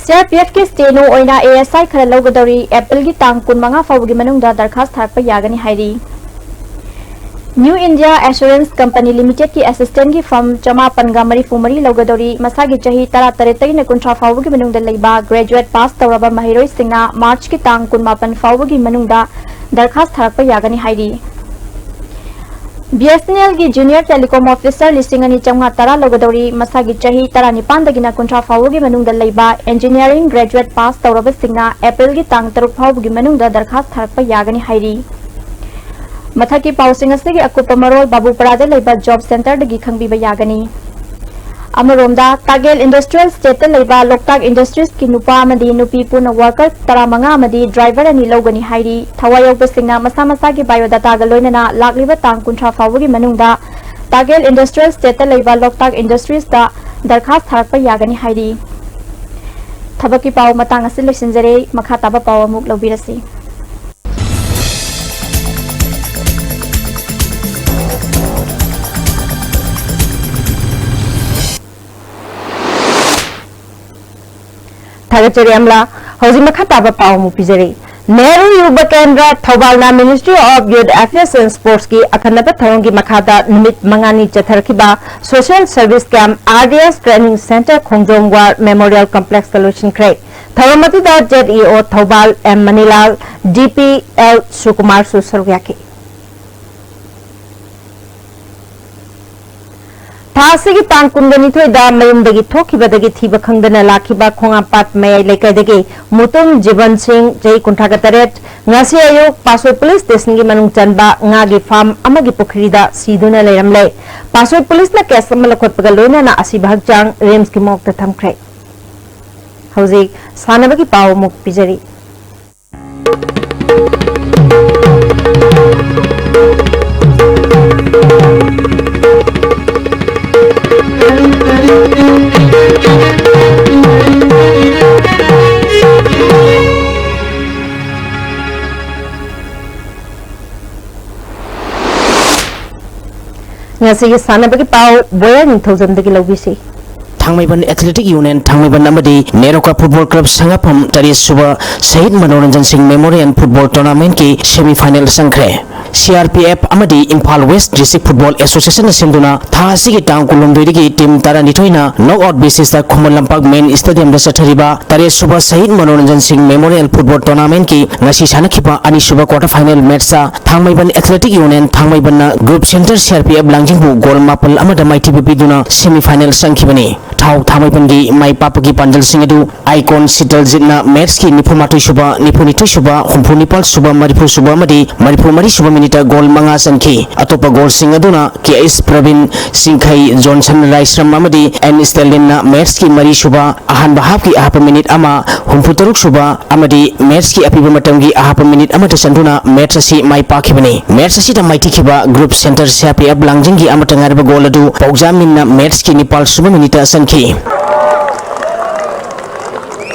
C R P F ꯀꯤ steno ꯑꯣꯏꯅ A S I ꯈꯔ ꯂꯧꯒꯗꯧꯔꯤ꯫ April ꯒꯤ ꯇꯥꯡ ꯀꯨꯟꯃꯉꯥ ꯐꯥꯎꯕꯒꯤ ꯃꯅꯨꯡꯗ ꯗꯔꯈꯥꯁ ꯊꯥꯔꯛꯄ ꯌꯥꯒꯅꯤ ꯍꯥꯏꯔꯤ꯫ New India Assurance Company Limited ꯀꯤ assistant ꯀꯤ firm ꯆꯃꯥꯄꯟꯒ ꯃꯔꯤꯐꯨ ꯃꯔꯤ ꯂꯧꯒꯗꯧꯔꯤ꯫ ꯃꯁꯥꯒꯤ ꯆꯍꯤ ꯇꯔꯥꯇꯔꯦꯠꯇꯒꯤꯅ ꯀꯨꯟꯊ꯭ꯔꯥ ꯐꯥꯎꯕꯒꯤ ꯃꯅꯨꯡꯗ ꯂꯩꯕ graduate pass ꯇꯧꯔꯕ ꯃꯍꯩꯔꯣꯏꯁꯤꯡꯅ March ꯀꯤ ꯇꯥꯡ ꯀꯨꯟꯃꯥꯄꯟ ꯐꯥꯎꯕꯒꯤ ꯃꯅꯨꯡꯗ ꯗꯔꯈꯥꯁ ꯊꯥꯔꯛꯄ ꯌꯥꯒꯅꯤ ꯍꯥꯏꯔꯤ꯫ B S N L ꯒꯤ junior telecom officer ꯂꯤꯁꯤꯡ ꯑꯅꯤ ꯆꯥꯝꯃꯉꯥ ꯇꯔꯥ ꯂꯧꯒꯗꯧꯔꯤ꯫ ꯃꯁꯥꯒꯤ ꯆꯍꯤ ꯇꯔꯥꯅꯤꯄꯥꯟꯗꯒꯤꯅ ꯀꯨꯟꯊ꯭ꯔꯥ ꯐꯥꯎꯕꯒꯤ ꯃꯅꯨꯡꯗ ꯂꯩꯕ engineering graduate pass ꯇꯧꯔꯕꯁꯤꯡꯅ April ꯒꯤ ꯇꯥꯡ ꯇꯔꯨꯛ ꯐꯥꯎꯕꯒꯤ ꯃꯅꯨꯡꯗ ꯗꯔꯈꯥꯁ ꯊꯥꯔꯛꯄ ꯌꯥꯒꯅꯤ ꯍꯥꯏꯔꯤ꯫ ꯃꯊꯛꯀꯤ ꯄꯥꯎꯁꯤꯡ ꯑꯁꯤꯒꯤ ꯑꯀꯨꯞꯄ ꯃꯔꯣꯜ ꯕꯥꯕꯨꯄꯥꯔꯥꯗ ꯂꯩꯕ job centre ꯗꯒꯤ ꯈꯪꯕꯤꯕ ꯌꯥꯒꯅꯤ꯫ ꯑꯃꯔꯣꯝꯗ, ꯇꯥꯒꯦꯜ Industrial Estate ꯇ ꯂꯩꯕ ꯂꯣꯛꯇꯥꯛ Industries ꯀꯤ ꯅꯨꯄꯥ ꯑꯃꯗꯤ ꯅꯨꯄꯤ ꯄꯨꯟꯅ worker ꯇꯔꯥꯃꯉꯥ ꯑꯃꯗꯤ driver ꯑꯅꯤ ꯂꯧꯒꯅꯤ ꯍꯥꯏꯔꯤ꯫ ꯊꯋꯥꯏ ꯌꯥꯎꯕꯁꯤꯡꯅ ꯃꯁꯥ ꯃꯁꯥꯒꯤ biodata ꯒ ꯂꯣꯏꯅꯅ ꯂꯥꯛꯂꯤꯕ ꯇꯥꯡ ꯀꯨꯟꯊ꯭ꯔꯥ ꯐꯥꯎꯕꯒꯤ ꯃꯅꯨꯡꯗ ꯇꯥꯒꯦꯜ Industrial Estate ꯇ ꯂꯩꯕ ꯂꯣꯛꯇꯥꯛ Industries ꯇ ꯗꯔꯈꯥꯁ ꯊꯥꯔꯛꯄ ꯌꯥꯒꯅꯤ ꯍꯥꯏꯔꯤ꯫ ꯊꯕꯛꯀꯤ ꯄꯥꯎ ꯃꯇꯥꯡ ꯑꯁꯤ ꯂꯣꯏꯁꯤꯟꯖꯔꯦ꯫ ꯃꯈꯥ ꯇꯥꯕ ꯄꯥꯎ ꯑꯃꯨꯛ ꯂꯧꯕꯤꯔꯁꯤ꯫ ꯊꯥꯒꯠꯆꯔꯤ ꯑꯝꯂꯥ꯫ ꯍꯧꯖꯤꯛ ꯃꯈꯥ ꯇꯥꯕ ꯄꯥꯎ ꯑꯃꯨꯛ ꯄꯤꯖꯔꯤ꯫ ꯅꯦꯍꯔꯨ ꯌꯨꯕ ꯀꯦꯟꯗ꯭ꯔ ꯊꯧꯕꯥꯜꯅ Ministry of Youth Affairs and Sportsꯀꯤ ꯑꯈꯟꯅꯕ ꯊꯧꯔꯝꯒꯤ ꯃꯈꯥꯗ ꯅꯨꯃꯤꯠ ꯃꯉꯥꯅꯤ ꯆꯠꯊꯔꯛꯈꯤꯕ Social Service Camp R D S Training Centre ꯈꯣꯡꯖꯣꯝ War Memorial Complexꯇ ꯂꯣꯏꯁꯤꯟꯈ꯭ꯔꯦ꯫ ꯊꯧꯔꯝ ꯑꯗꯨꯗ Z E O Thoubal M ꯃꯅꯤꯂꯥꯜ, D P L ꯁꯨꯀꯨꯃꯥꯔꯁꯨ ꯁꯔꯨꯛ ꯌꯥꯈꯤ꯫ ꯊꯥ ꯑꯁꯤꯒꯤ ꯇꯥꯡ ꯀꯨꯟꯒ ꯅꯤꯊꯣꯏꯗ ꯃꯌꯨꯝꯗꯒꯤ ꯊꯣꯛꯈꯤꯕꯗꯒꯤ ꯊꯤꯕ ꯈꯪꯗꯅ ꯂꯥꯛꯈꯤꯕ ꯈꯣꯡꯉꯥꯝꯄꯥꯠ ꯃꯌꯥꯏ ꯂꯩꯀꯥꯏꯗꯒꯤ ꯃꯨꯇꯨꯝ ꯖꯤꯕꯟ ꯁꯤꯡ, ꯆꯍꯤ ꯀꯨꯟꯊ꯭ꯔꯥꯒ ꯇꯔꯦꯠ, ꯉꯁꯤ ꯑꯌꯨꯛ ꯄꯥꯠꯁꯣꯏ ꯄꯨꯂꯤꯁ ꯁ꯭ꯇꯦꯁꯟꯒꯤ ꯃꯅꯨꯡ ꯆꯟꯕ ꯉꯥꯒꯤ ꯐꯥꯔꯝ ꯑꯃꯒꯤ ꯄꯨꯈ꯭ꯔꯤꯗ ꯁꯤꯗꯨꯅ ꯂꯩꯔꯝꯂꯦ꯫ ꯄꯥꯠꯁꯣꯏ ꯄꯨꯂꯤꯁꯅ ꯀꯦꯁ ꯑꯃ ꯂꯧꯈꯠꯄꯒ ꯂꯣꯏꯅꯅ ꯑꯁꯤꯕ ꯍꯛꯆꯥꯡ ꯔꯤꯝꯁꯀꯤ ꯃꯣꯔꯒꯇ ꯊꯝꯈ꯭ꯔꯦ꯫ ꯍꯧꯖꯤꯛ ꯁꯥꯟꯅꯕꯒꯤ ꯄꯥꯎ ꯑꯃꯨꯛ ꯄꯤꯖꯔꯤ꯫ ꯉꯁꯤꯒꯤ ꯁꯥꯟꯅꯕꯒꯤ ꯄꯥꯎ ꯕꯣꯌꯥ ꯅꯤꯡꯊꯧꯖꯝꯗꯒꯤ ꯂꯧꯕꯤꯁꯤ꯫ ꯊꯥꯡꯃꯩꯕꯟ Athletic Union ꯊꯥꯡꯃꯩꯕꯟ ꯑꯃꯗꯤ ꯅꯦꯔꯣꯀꯥ Football Club ꯁꯉꯥꯐꯝ ꯇꯔꯦꯠ ꯁꯨꯕ ꯁꯍꯤꯗ ꯃꯅꯣꯔꯟꯖꯟ ꯁꯤꯡ Memorial Football Tournament ꯀꯤ semi final ꯆꯪꯈ꯭ꯔꯦ꯫ C R P F ꯑꯃꯗꯤ Imphal West District Football Association ꯅ ꯁꯤꯟꯗꯨꯅ ꯊꯥ ꯑꯁꯤꯒꯤ ꯇꯥꯡ ꯀꯨꯟꯍꯨꯝꯗꯣꯏꯗꯒꯤ team ꯇꯔꯥꯅꯤꯊꯣꯏꯅ knock out basis ꯇ ꯈꯨꯃꯟ ꯂꯝꯄꯥꯛ main stadium ꯗ ꯆꯠꯊꯔꯤꯕ ꯇꯔꯦꯠ ꯁꯨꯕ ꯁꯍꯤꯗ ꯃꯅꯣꯔꯟꯖꯟ ꯁꯤꯡ Memorial Football Tournament ꯀꯤ ꯉꯁꯤ ꯁꯥꯟꯅꯈꯤꯕ ꯑꯅꯤꯁꯨꯕ quarter final match ꯇ ꯊꯥꯡꯃꯩꯕꯟ Athletic Union ꯊꯥꯡꯃꯩꯕꯟꯅ Group Center C R P F ꯂꯥꯡꯖꯤꯡꯕꯨ goal ꯃꯥꯄꯜ ꯑꯃꯗ ꯃꯥꯏꯊꯤꯕ ꯄꯤꯗꯨꯅ semi final ꯆꯪꯈꯤꯕꯅꯤ꯫ ꯊꯥꯎ ꯊꯥꯡꯃꯩꯕꯟꯒꯤ ꯃꯥꯏ ꯄꯥꯛꯄꯒꯤ ꯄꯥꯟꯖꯜꯁꯤꯡ ꯑꯗꯨ ꯑꯥꯏꯀꯣꯟ ꯁꯤꯇꯜꯖꯤꯠꯅ match ꯀꯤ ꯅꯤꯐꯨꯃꯥꯊꯣꯏ ꯁꯨꯕ, ꯅꯤꯐꯨꯅꯤꯊꯣꯏ ꯁꯨꯕ, ꯍꯨꯝꯐꯨꯅꯤꯄꯥꯜ ꯁꯨꯕ, ꯃꯔꯤꯐꯨ ꯁꯨꯕ ꯑꯃꯗꯤ ꯃꯔꯤꯐꯨ ꯃꯔꯤ ꯁꯨꯕ minute ꯇ goal ꯃꯉꯥ ꯆꯟꯈꯤ꯫ ꯑꯇꯣꯞꯄ goal ꯁꯤꯡ ꯑꯗꯨꯅ K S ꯄ꯭ꯔꯕꯤꯟ, ꯁꯤꯡꯈꯩ ꯖꯣꯟꯁꯟ ꯔꯥꯏꯁ꯭ꯔꯝ ꯑꯃꯗꯤ N ꯁ꯭ꯇꯦꯂꯤꯟꯅ match ꯀꯤ ꯃꯔꯤ ꯁꯨꯕ, ꯑꯍꯥꯟꯕ half ꯀꯤ ꯑꯍꯥꯞꯄ minute ꯑꯃ, ꯍꯨꯝꯐꯨ ꯇꯔꯨꯛ ꯁꯨꯕ ꯑꯃꯗꯤ match ꯀꯤ ꯑꯄꯤꯕ ꯃꯇꯝꯒꯤ ꯑꯍꯥꯞꯄ minute ꯑꯃꯗ ꯆꯟꯗꯨꯅ match ꯑꯁꯤ ꯃꯥꯏ ꯄꯥꯛꯈꯤꯕꯅꯤ꯫ Match ꯑꯁꯤꯗ ꯃꯥꯏꯊꯤꯈꯤꯕ Group Center C R P F ꯂꯥꯡꯖꯤꯡꯒꯤ ꯑꯃꯠꯇ ꯉꯥꯏꯔꯕ goal ꯑꯗꯨ ꯄꯥꯎꯖꯥ ꯃꯤꯟꯅ match ꯀꯤ ꯅꯤꯄꯥꯜ ꯁꯨꯕ minute ꯇ ꯆꯟꯈꯤ꯫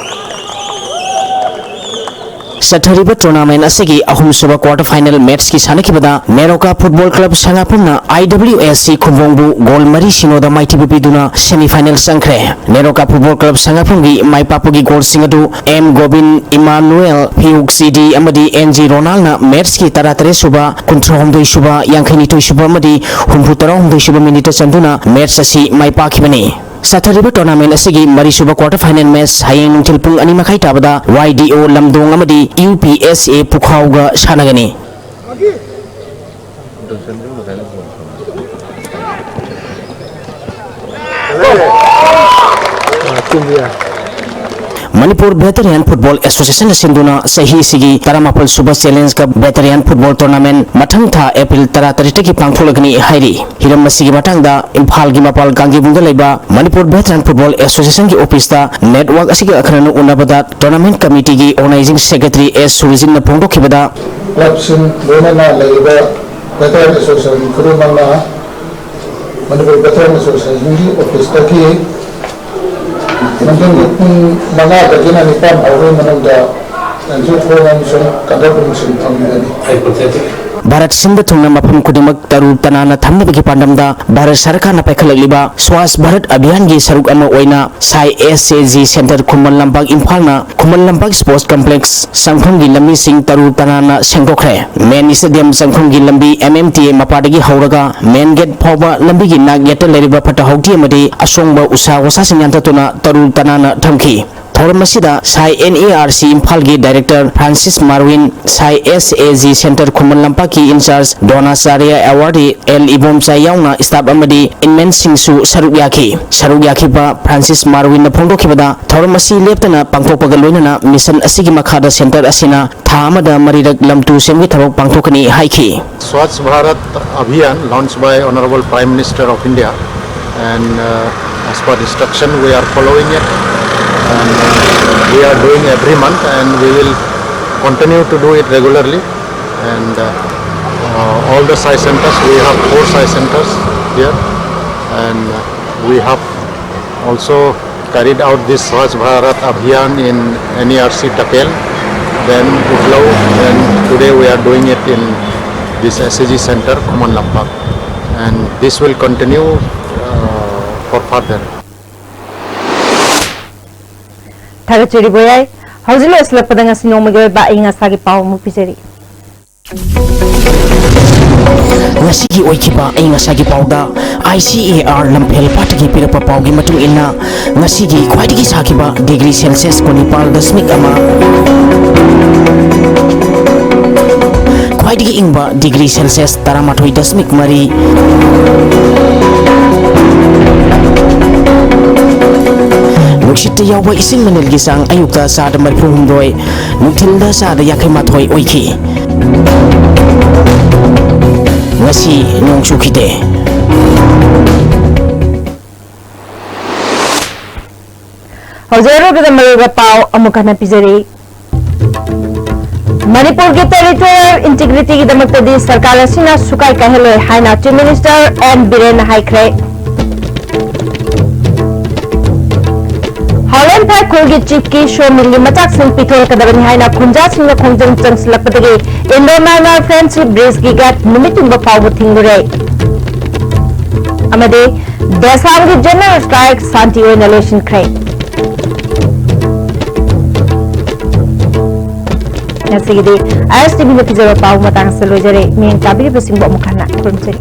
ꯆꯠꯊꯔꯤꯕ tournament ꯑꯁꯤꯒꯤ ꯑꯍꯨꯝꯁꯨꯕ quarter final matchꯀꯤ ꯁꯥꯟꯅꯈꯤꯕꯗ NEROCA Football Club ꯁꯉꯥꯏꯄꯝꯅ IWSC ꯈꯨꯝꯕꯣꯡꯕꯨ goal ꯃꯔꯤ ꯁꯤꯅꯣꯗ ꯃꯥꯏꯊꯤꯕ ꯄꯤꯗꯨꯅ semi final ꯆꯪꯈ꯭ꯔꯦ꯫ ꯅꯦꯔꯣꯀꯥ Football Club ꯁꯉꯥꯏꯄꯝꯒꯤ ꯃꯥꯏ ꯄꯥꯛꯄꯒꯤ goalꯁꯤꯡ ꯑꯗꯨ M ꯒꯣꯕꯤꯟ, ꯏꯃꯥꯅꯨꯑꯦꯜ, ꯐꯤꯌꯨꯛ ꯁꯤꯗꯤ ꯑꯃꯗꯤ N G ꯔꯣꯅꯥꯜꯅ matchꯀꯤ ꯇꯔꯥꯇꯔꯦꯠ ꯁꯨꯕ, ꯀꯨꯟꯊ꯭ꯔꯥꯍꯨꯝꯗꯣꯏ ꯁꯨꯕ, ꯌꯥꯡꯈꯩꯅꯤꯊꯣꯏ ꯁꯨꯕ ꯑꯃꯗꯤ ꯍꯨꯝꯐꯨ ꯇꯔꯥꯍꯨꯝꯗꯣꯏ ꯁꯨꯕ minuteꯇ ꯆꯟꯗꯨꯅ match ꯑꯁꯤ ꯃꯥꯏ ꯄꯥꯛꯈꯤꯕꯅꯤ꯫ ꯆꯠꯊꯔꯤꯕ tournament ꯑꯁꯤꯒꯤ ꯃꯔꯤꯁꯨꯕ quarter final match ꯍꯌꯦꯡ ꯅꯨꯡꯊꯤꯜ ꯄꯨꯡ ꯑꯅꯤ ꯃꯈꯥꯏ ꯇꯥꯕꯗ Y D O ꯂꯝꯗꯣꯡ ꯑꯃꯗꯤ U P S A ꯄꯨꯈꯥꯎꯒ ꯁꯥꯟꯅꯒꯅꯤ꯫ ꯃꯅꯤꯄꯨꯔ Veteran Football Associationꯅ ꯁꯤꯟꯗꯨꯅ ꯆꯍꯤ ꯑꯁꯤꯒꯤ ꯇꯔꯥꯃꯥꯄꯜ ꯁꯨꯕ Challenge Cup Veteran Football Tournament ꯃꯊꯪ ꯊꯥ April ꯇꯔꯥꯇꯔꯦꯠꯇꯒꯤ ꯄꯥꯡꯊꯣꯛꯂꯒꯅꯤ ꯍꯥꯏꯔꯤ꯫ ꯍꯤꯔꯝ ꯑꯁꯤꯒꯤ ꯃꯇꯥꯡꯗ ꯏꯝꯐꯥꯜꯒꯤ ꯃꯄꯥꯜ ꯀꯥꯡꯖꯩꯕꯨꯡꯗ ꯂꯩꯕ ꯃꯅꯤꯄꯨꯔ Veteran Football Associationꯒꯤ officeꯇ network ꯑꯁꯤꯒ ꯑꯈꯟꯅꯅ ꯎꯅꯕꯗ tournament committeeꯒꯤ organizing secretary S ꯁꯨꯔꯖꯤꯠꯅ ꯐꯣꯡꯗꯣꯛꯈꯤꯕꯗ, clubꯁꯤꯡ ꯂꯣꯏꯅꯅ ꯂꯩꯔꯤꯕ Veteran Association ꯈꯨꯗꯤꯡꯃꯛꯅ ꯃꯅꯤꯄꯨꯔ Veteran Associationꯒꯤ officeꯇꯒꯤ ꯅꯨꯡꯊꯤꯜꯒꯤ ꯄꯨꯡ ꯃꯉꯥꯗꯒꯤꯅ ꯅꯤꯄꯥꯟ ꯐꯥꯎꯕꯒꯤ ꯃꯅꯨꯡꯗ entry form ꯑꯃꯁꯨꯡ conduct roomꯁꯤꯡ ꯐꯪꯒꯅꯤ꯫ ꯚꯥꯔꯠ ꯁꯤꯟꯕ ꯊꯨꯡꯅ ꯃꯐꯝ ꯈꯨꯗꯤꯡꯃꯛ ꯇꯔꯨ ꯇꯅꯥꯟꯅ ꯊꯝꯅꯕꯒꯤ ꯄꯥꯟꯗꯝꯗ ꯚꯥꯔꯠ ꯁꯔꯀꯥꯔꯅ ꯄꯥꯏꯈꯠꯂꯛꯂꯤꯕ Swachh Bharat Abhiyanꯒꯤ ꯁꯔꯨꯛ ꯑꯃ ꯑꯣꯏꯅ ꯁꯥꯏ S A G Centre Khuman Lampak ꯏꯝꯐꯥꯜꯅ Khuman Lampak Sports Complex ꯆꯪꯐꯝꯒꯤ ꯂꯝꯕꯤꯁꯤꯡ ꯇꯔꯨ ꯇꯅꯥꯟꯅ ꯁꯦꯡꯗꯣꯛꯈ꯭ꯔꯦ꯫ Main Stadium ꯆꯪꯐꯝꯒꯤ ꯂꯝꯕꯤ M M T A ꯃꯄꯥꯗꯒꯤ ꯍꯧꯔꯒ main gate ꯐꯥꯎꯕ ꯂꯝꯕꯤꯒꯤ ꯅꯥꯛ ꯌꯦꯠꯇ ꯂꯩꯔꯤꯕ ꯐꯠꯇ ꯍꯥꯎꯗꯤ ꯑꯃꯗꯤ ꯑꯁꯣꯡꯕ ꯎꯁꯥ ꯋꯥꯁꯥꯁꯤꯡ ꯌꯥꯟꯊꯠꯇꯨꯅ ꯇꯔꯨ ꯇꯅꯥꯟꯅ ꯊꯝꯈꯤ꯫ ꯊꯧꯔꯝ ꯑꯁꯤꯗ ꯁꯥꯏ N E R C ꯏꯝꯐꯥꯜꯒꯤ director Francis Marwin, ꯁꯥꯏ S A G Centre ꯈꯨꯃꯟ ꯂꯝꯄꯥꯛꯀꯤ in-charge Dronacharya awardee L Ibomcha ꯌꯥꯎꯅ staff ꯑꯃꯗꯤ inmateꯁꯤꯡꯁꯨ ꯁꯔꯨꯛ ꯌꯥꯈꯤ꯫ ꯁꯔꯨꯛ ꯌꯥꯈꯤꯕ Francis Marwinꯅ ꯐꯣꯡꯗꯣꯛꯈꯤꯕꯗ, ꯊꯧꯔꯝ ꯑꯁꯤ ꯂꯦꯞꯇꯅ ꯄꯥꯡꯊꯣꯛꯄꯒ ꯂꯣꯏꯅꯅ mission ꯑꯁꯤꯒꯤ ꯃꯈꯥꯗ centre ꯑꯁꯤꯅ ꯊꯥ ꯑꯃꯗ ꯃꯔꯤꯔꯛ ꯂꯝ ꯇꯨ ꯁꯦꯝꯒꯤ ꯊꯕꯛ ꯄꯥꯡꯊꯣꯛꯀꯅꯤ ꯍꯥꯏꯈꯤ꯫ Swachh Bharat Abhiyan, launched by Honorable Prime Minister of India, and uh, as per instruction, we are following it, and uh, we are doing every month, and we will continue to do it regularly. And uh, uh, all the SAI centers, we have four SAI centers here, and uh, we have also carried out this Swachh Bharat Abhiyan in N E R C Takell, Then Ukhrul, then today we are doing it in this S H G center, Khuman Lampak, and this will continue uh, for further. ꯊꯥꯒꯠꯆꯔꯤ ꯕꯣꯌꯥꯏ꯫ ꯍꯧꯖꯤꯛ ꯂꯣꯏꯁꯤꯜꯂꯛꯄꯗ ꯉꯁꯤ ꯅꯣꯡꯃꯒꯤ ꯑꯣꯏꯕ ꯑꯏꯪ ꯑꯁꯥꯒꯤ ꯄꯥꯎ ꯑꯃꯨꯛ ꯄꯤꯖꯔꯤ꯫ ꯉꯁꯤꯒꯤ ꯑꯣꯏꯈꯤꯕ ꯑꯏꯪ ꯑꯁꯥꯒꯤ ꯄꯥꯎꯗ I C A R ꯂꯝꯐꯦꯜ ꯄꯥꯠꯇꯒꯤ ꯄꯤꯔꯛꯄ ꯄꯥꯎꯒꯤ ꯃꯇꯨꯡ ꯏꯟꯅ, ꯉꯁꯤꯒꯤ ꯈ꯭ꯋꯥꯏꯗꯒꯤ ꯁꯥꯈꯤꯕ ꯗꯤꯒ꯭ꯔꯤ ꯁꯦꯜꯁꯤꯌꯁ ꯀꯨꯟꯅꯤꯄꯥꯜ ꯗꯁꯃꯤꯛ ꯑꯃ, ꯈ꯭ꯋꯥꯏꯗꯒꯤ ꯏꯪꯕ ꯗꯤꯒ꯭ꯔꯤ ꯁꯦꯜꯁꯤꯌꯁ ꯇꯔꯥꯃꯥꯊꯣꯏ ꯗꯁꯃꯤꯛ ꯃꯔꯤ, ꯅꯨꯡꯁꯤꯠꯇ ꯌꯥꯎꯕ ꯏꯁꯤꯡ ꯃꯅꯤꯜꯒꯤ ꯆꯥꯡ ꯑꯌꯨꯛꯇ ꯆꯥꯗ ꯃꯔꯤꯐꯨ ꯍꯨꯝꯗꯣꯏ, ꯅꯨꯡꯊꯤꯜꯗ ꯆꯥꯗ ꯌꯥꯡꯈꯩ ꯃꯥꯊꯣꯏ ꯑꯣꯏꯈꯤ꯫ ꯉꯁꯤ ꯅꯣꯡ ꯆꯨꯈꯤꯗꯦ꯫ ꯍꯧꯖꯤꯛ ꯑꯔꯣꯏꯕꯗ ꯃꯔꯨꯑꯣꯏꯕ ꯄꯥꯎ ꯑꯃꯨꯛ ꯍꯟꯅ ꯄꯤꯖꯔꯤ꯫ ꯃꯅꯤꯄꯨꯔꯒꯤ territorial integrityꯒꯤꯗꯃꯛꯇꯗꯤ ꯁꯔꯀꯥꯔ ꯑꯁꯤꯅ ꯁꯨꯀꯥꯏ ꯀꯥꯏꯍꯜꯂꯣꯏ ꯍꯥꯏꯅ Chief Minister N ꯕꯤꯔꯦꯟꯅ ꯍꯥꯏꯈ꯭ꯔꯦ꯫ ꯍꯥꯎꯂꯦꯟ ꯐꯥꯏꯈꯨꯜꯒꯤ chiefꯀꯤ ꯁꯣ ꯃꯤꯜꯒꯤ ꯃꯆꯥꯛꯁꯤꯡ ꯄꯤꯊꯣꯔꯛꯀꯗꯕꯅꯤ ꯍꯥꯏꯅ ꯈꯨꯟꯖꯥꯁꯤꯡꯅ ꯈꯣꯡꯖꯪ ꯆꯪꯁꯤꯜꯂꯛꯄꯗꯒꯤ Indo Myanmar Friendship Bridgeꯀꯤ gate ꯅꯨꯃꯤꯠ ꯌꯨꯡꯕ ꯐꯥꯎꯕ ꯊꯤꯡꯂꯨꯔꯦ꯫ ꯑꯃꯗꯤ ꯗꯦꯁꯥꯝꯒꯤ general strike ꯁꯥꯟꯇꯤ ꯑꯣꯏꯅ ꯂꯣꯏꯁꯤꯟꯈ꯭ꯔꯦ꯫ ꯉꯁꯤꯒꯤꯗꯤ ISTVꯅ ꯄꯤꯖꯕ ꯄꯥꯎ ꯃꯇꯥꯡ ꯑꯁꯤꯗ ꯂꯣꯏꯖꯔꯦ꯫ ꯃꯤꯠꯌꯦꯡ ꯇꯥꯕꯤꯔꯤꯕꯁꯤꯡꯕꯨ ꯑꯃꯨꯛ ꯍꯟꯅ ꯈꯨꯔꯨꯝꯖꯔꯤ꯫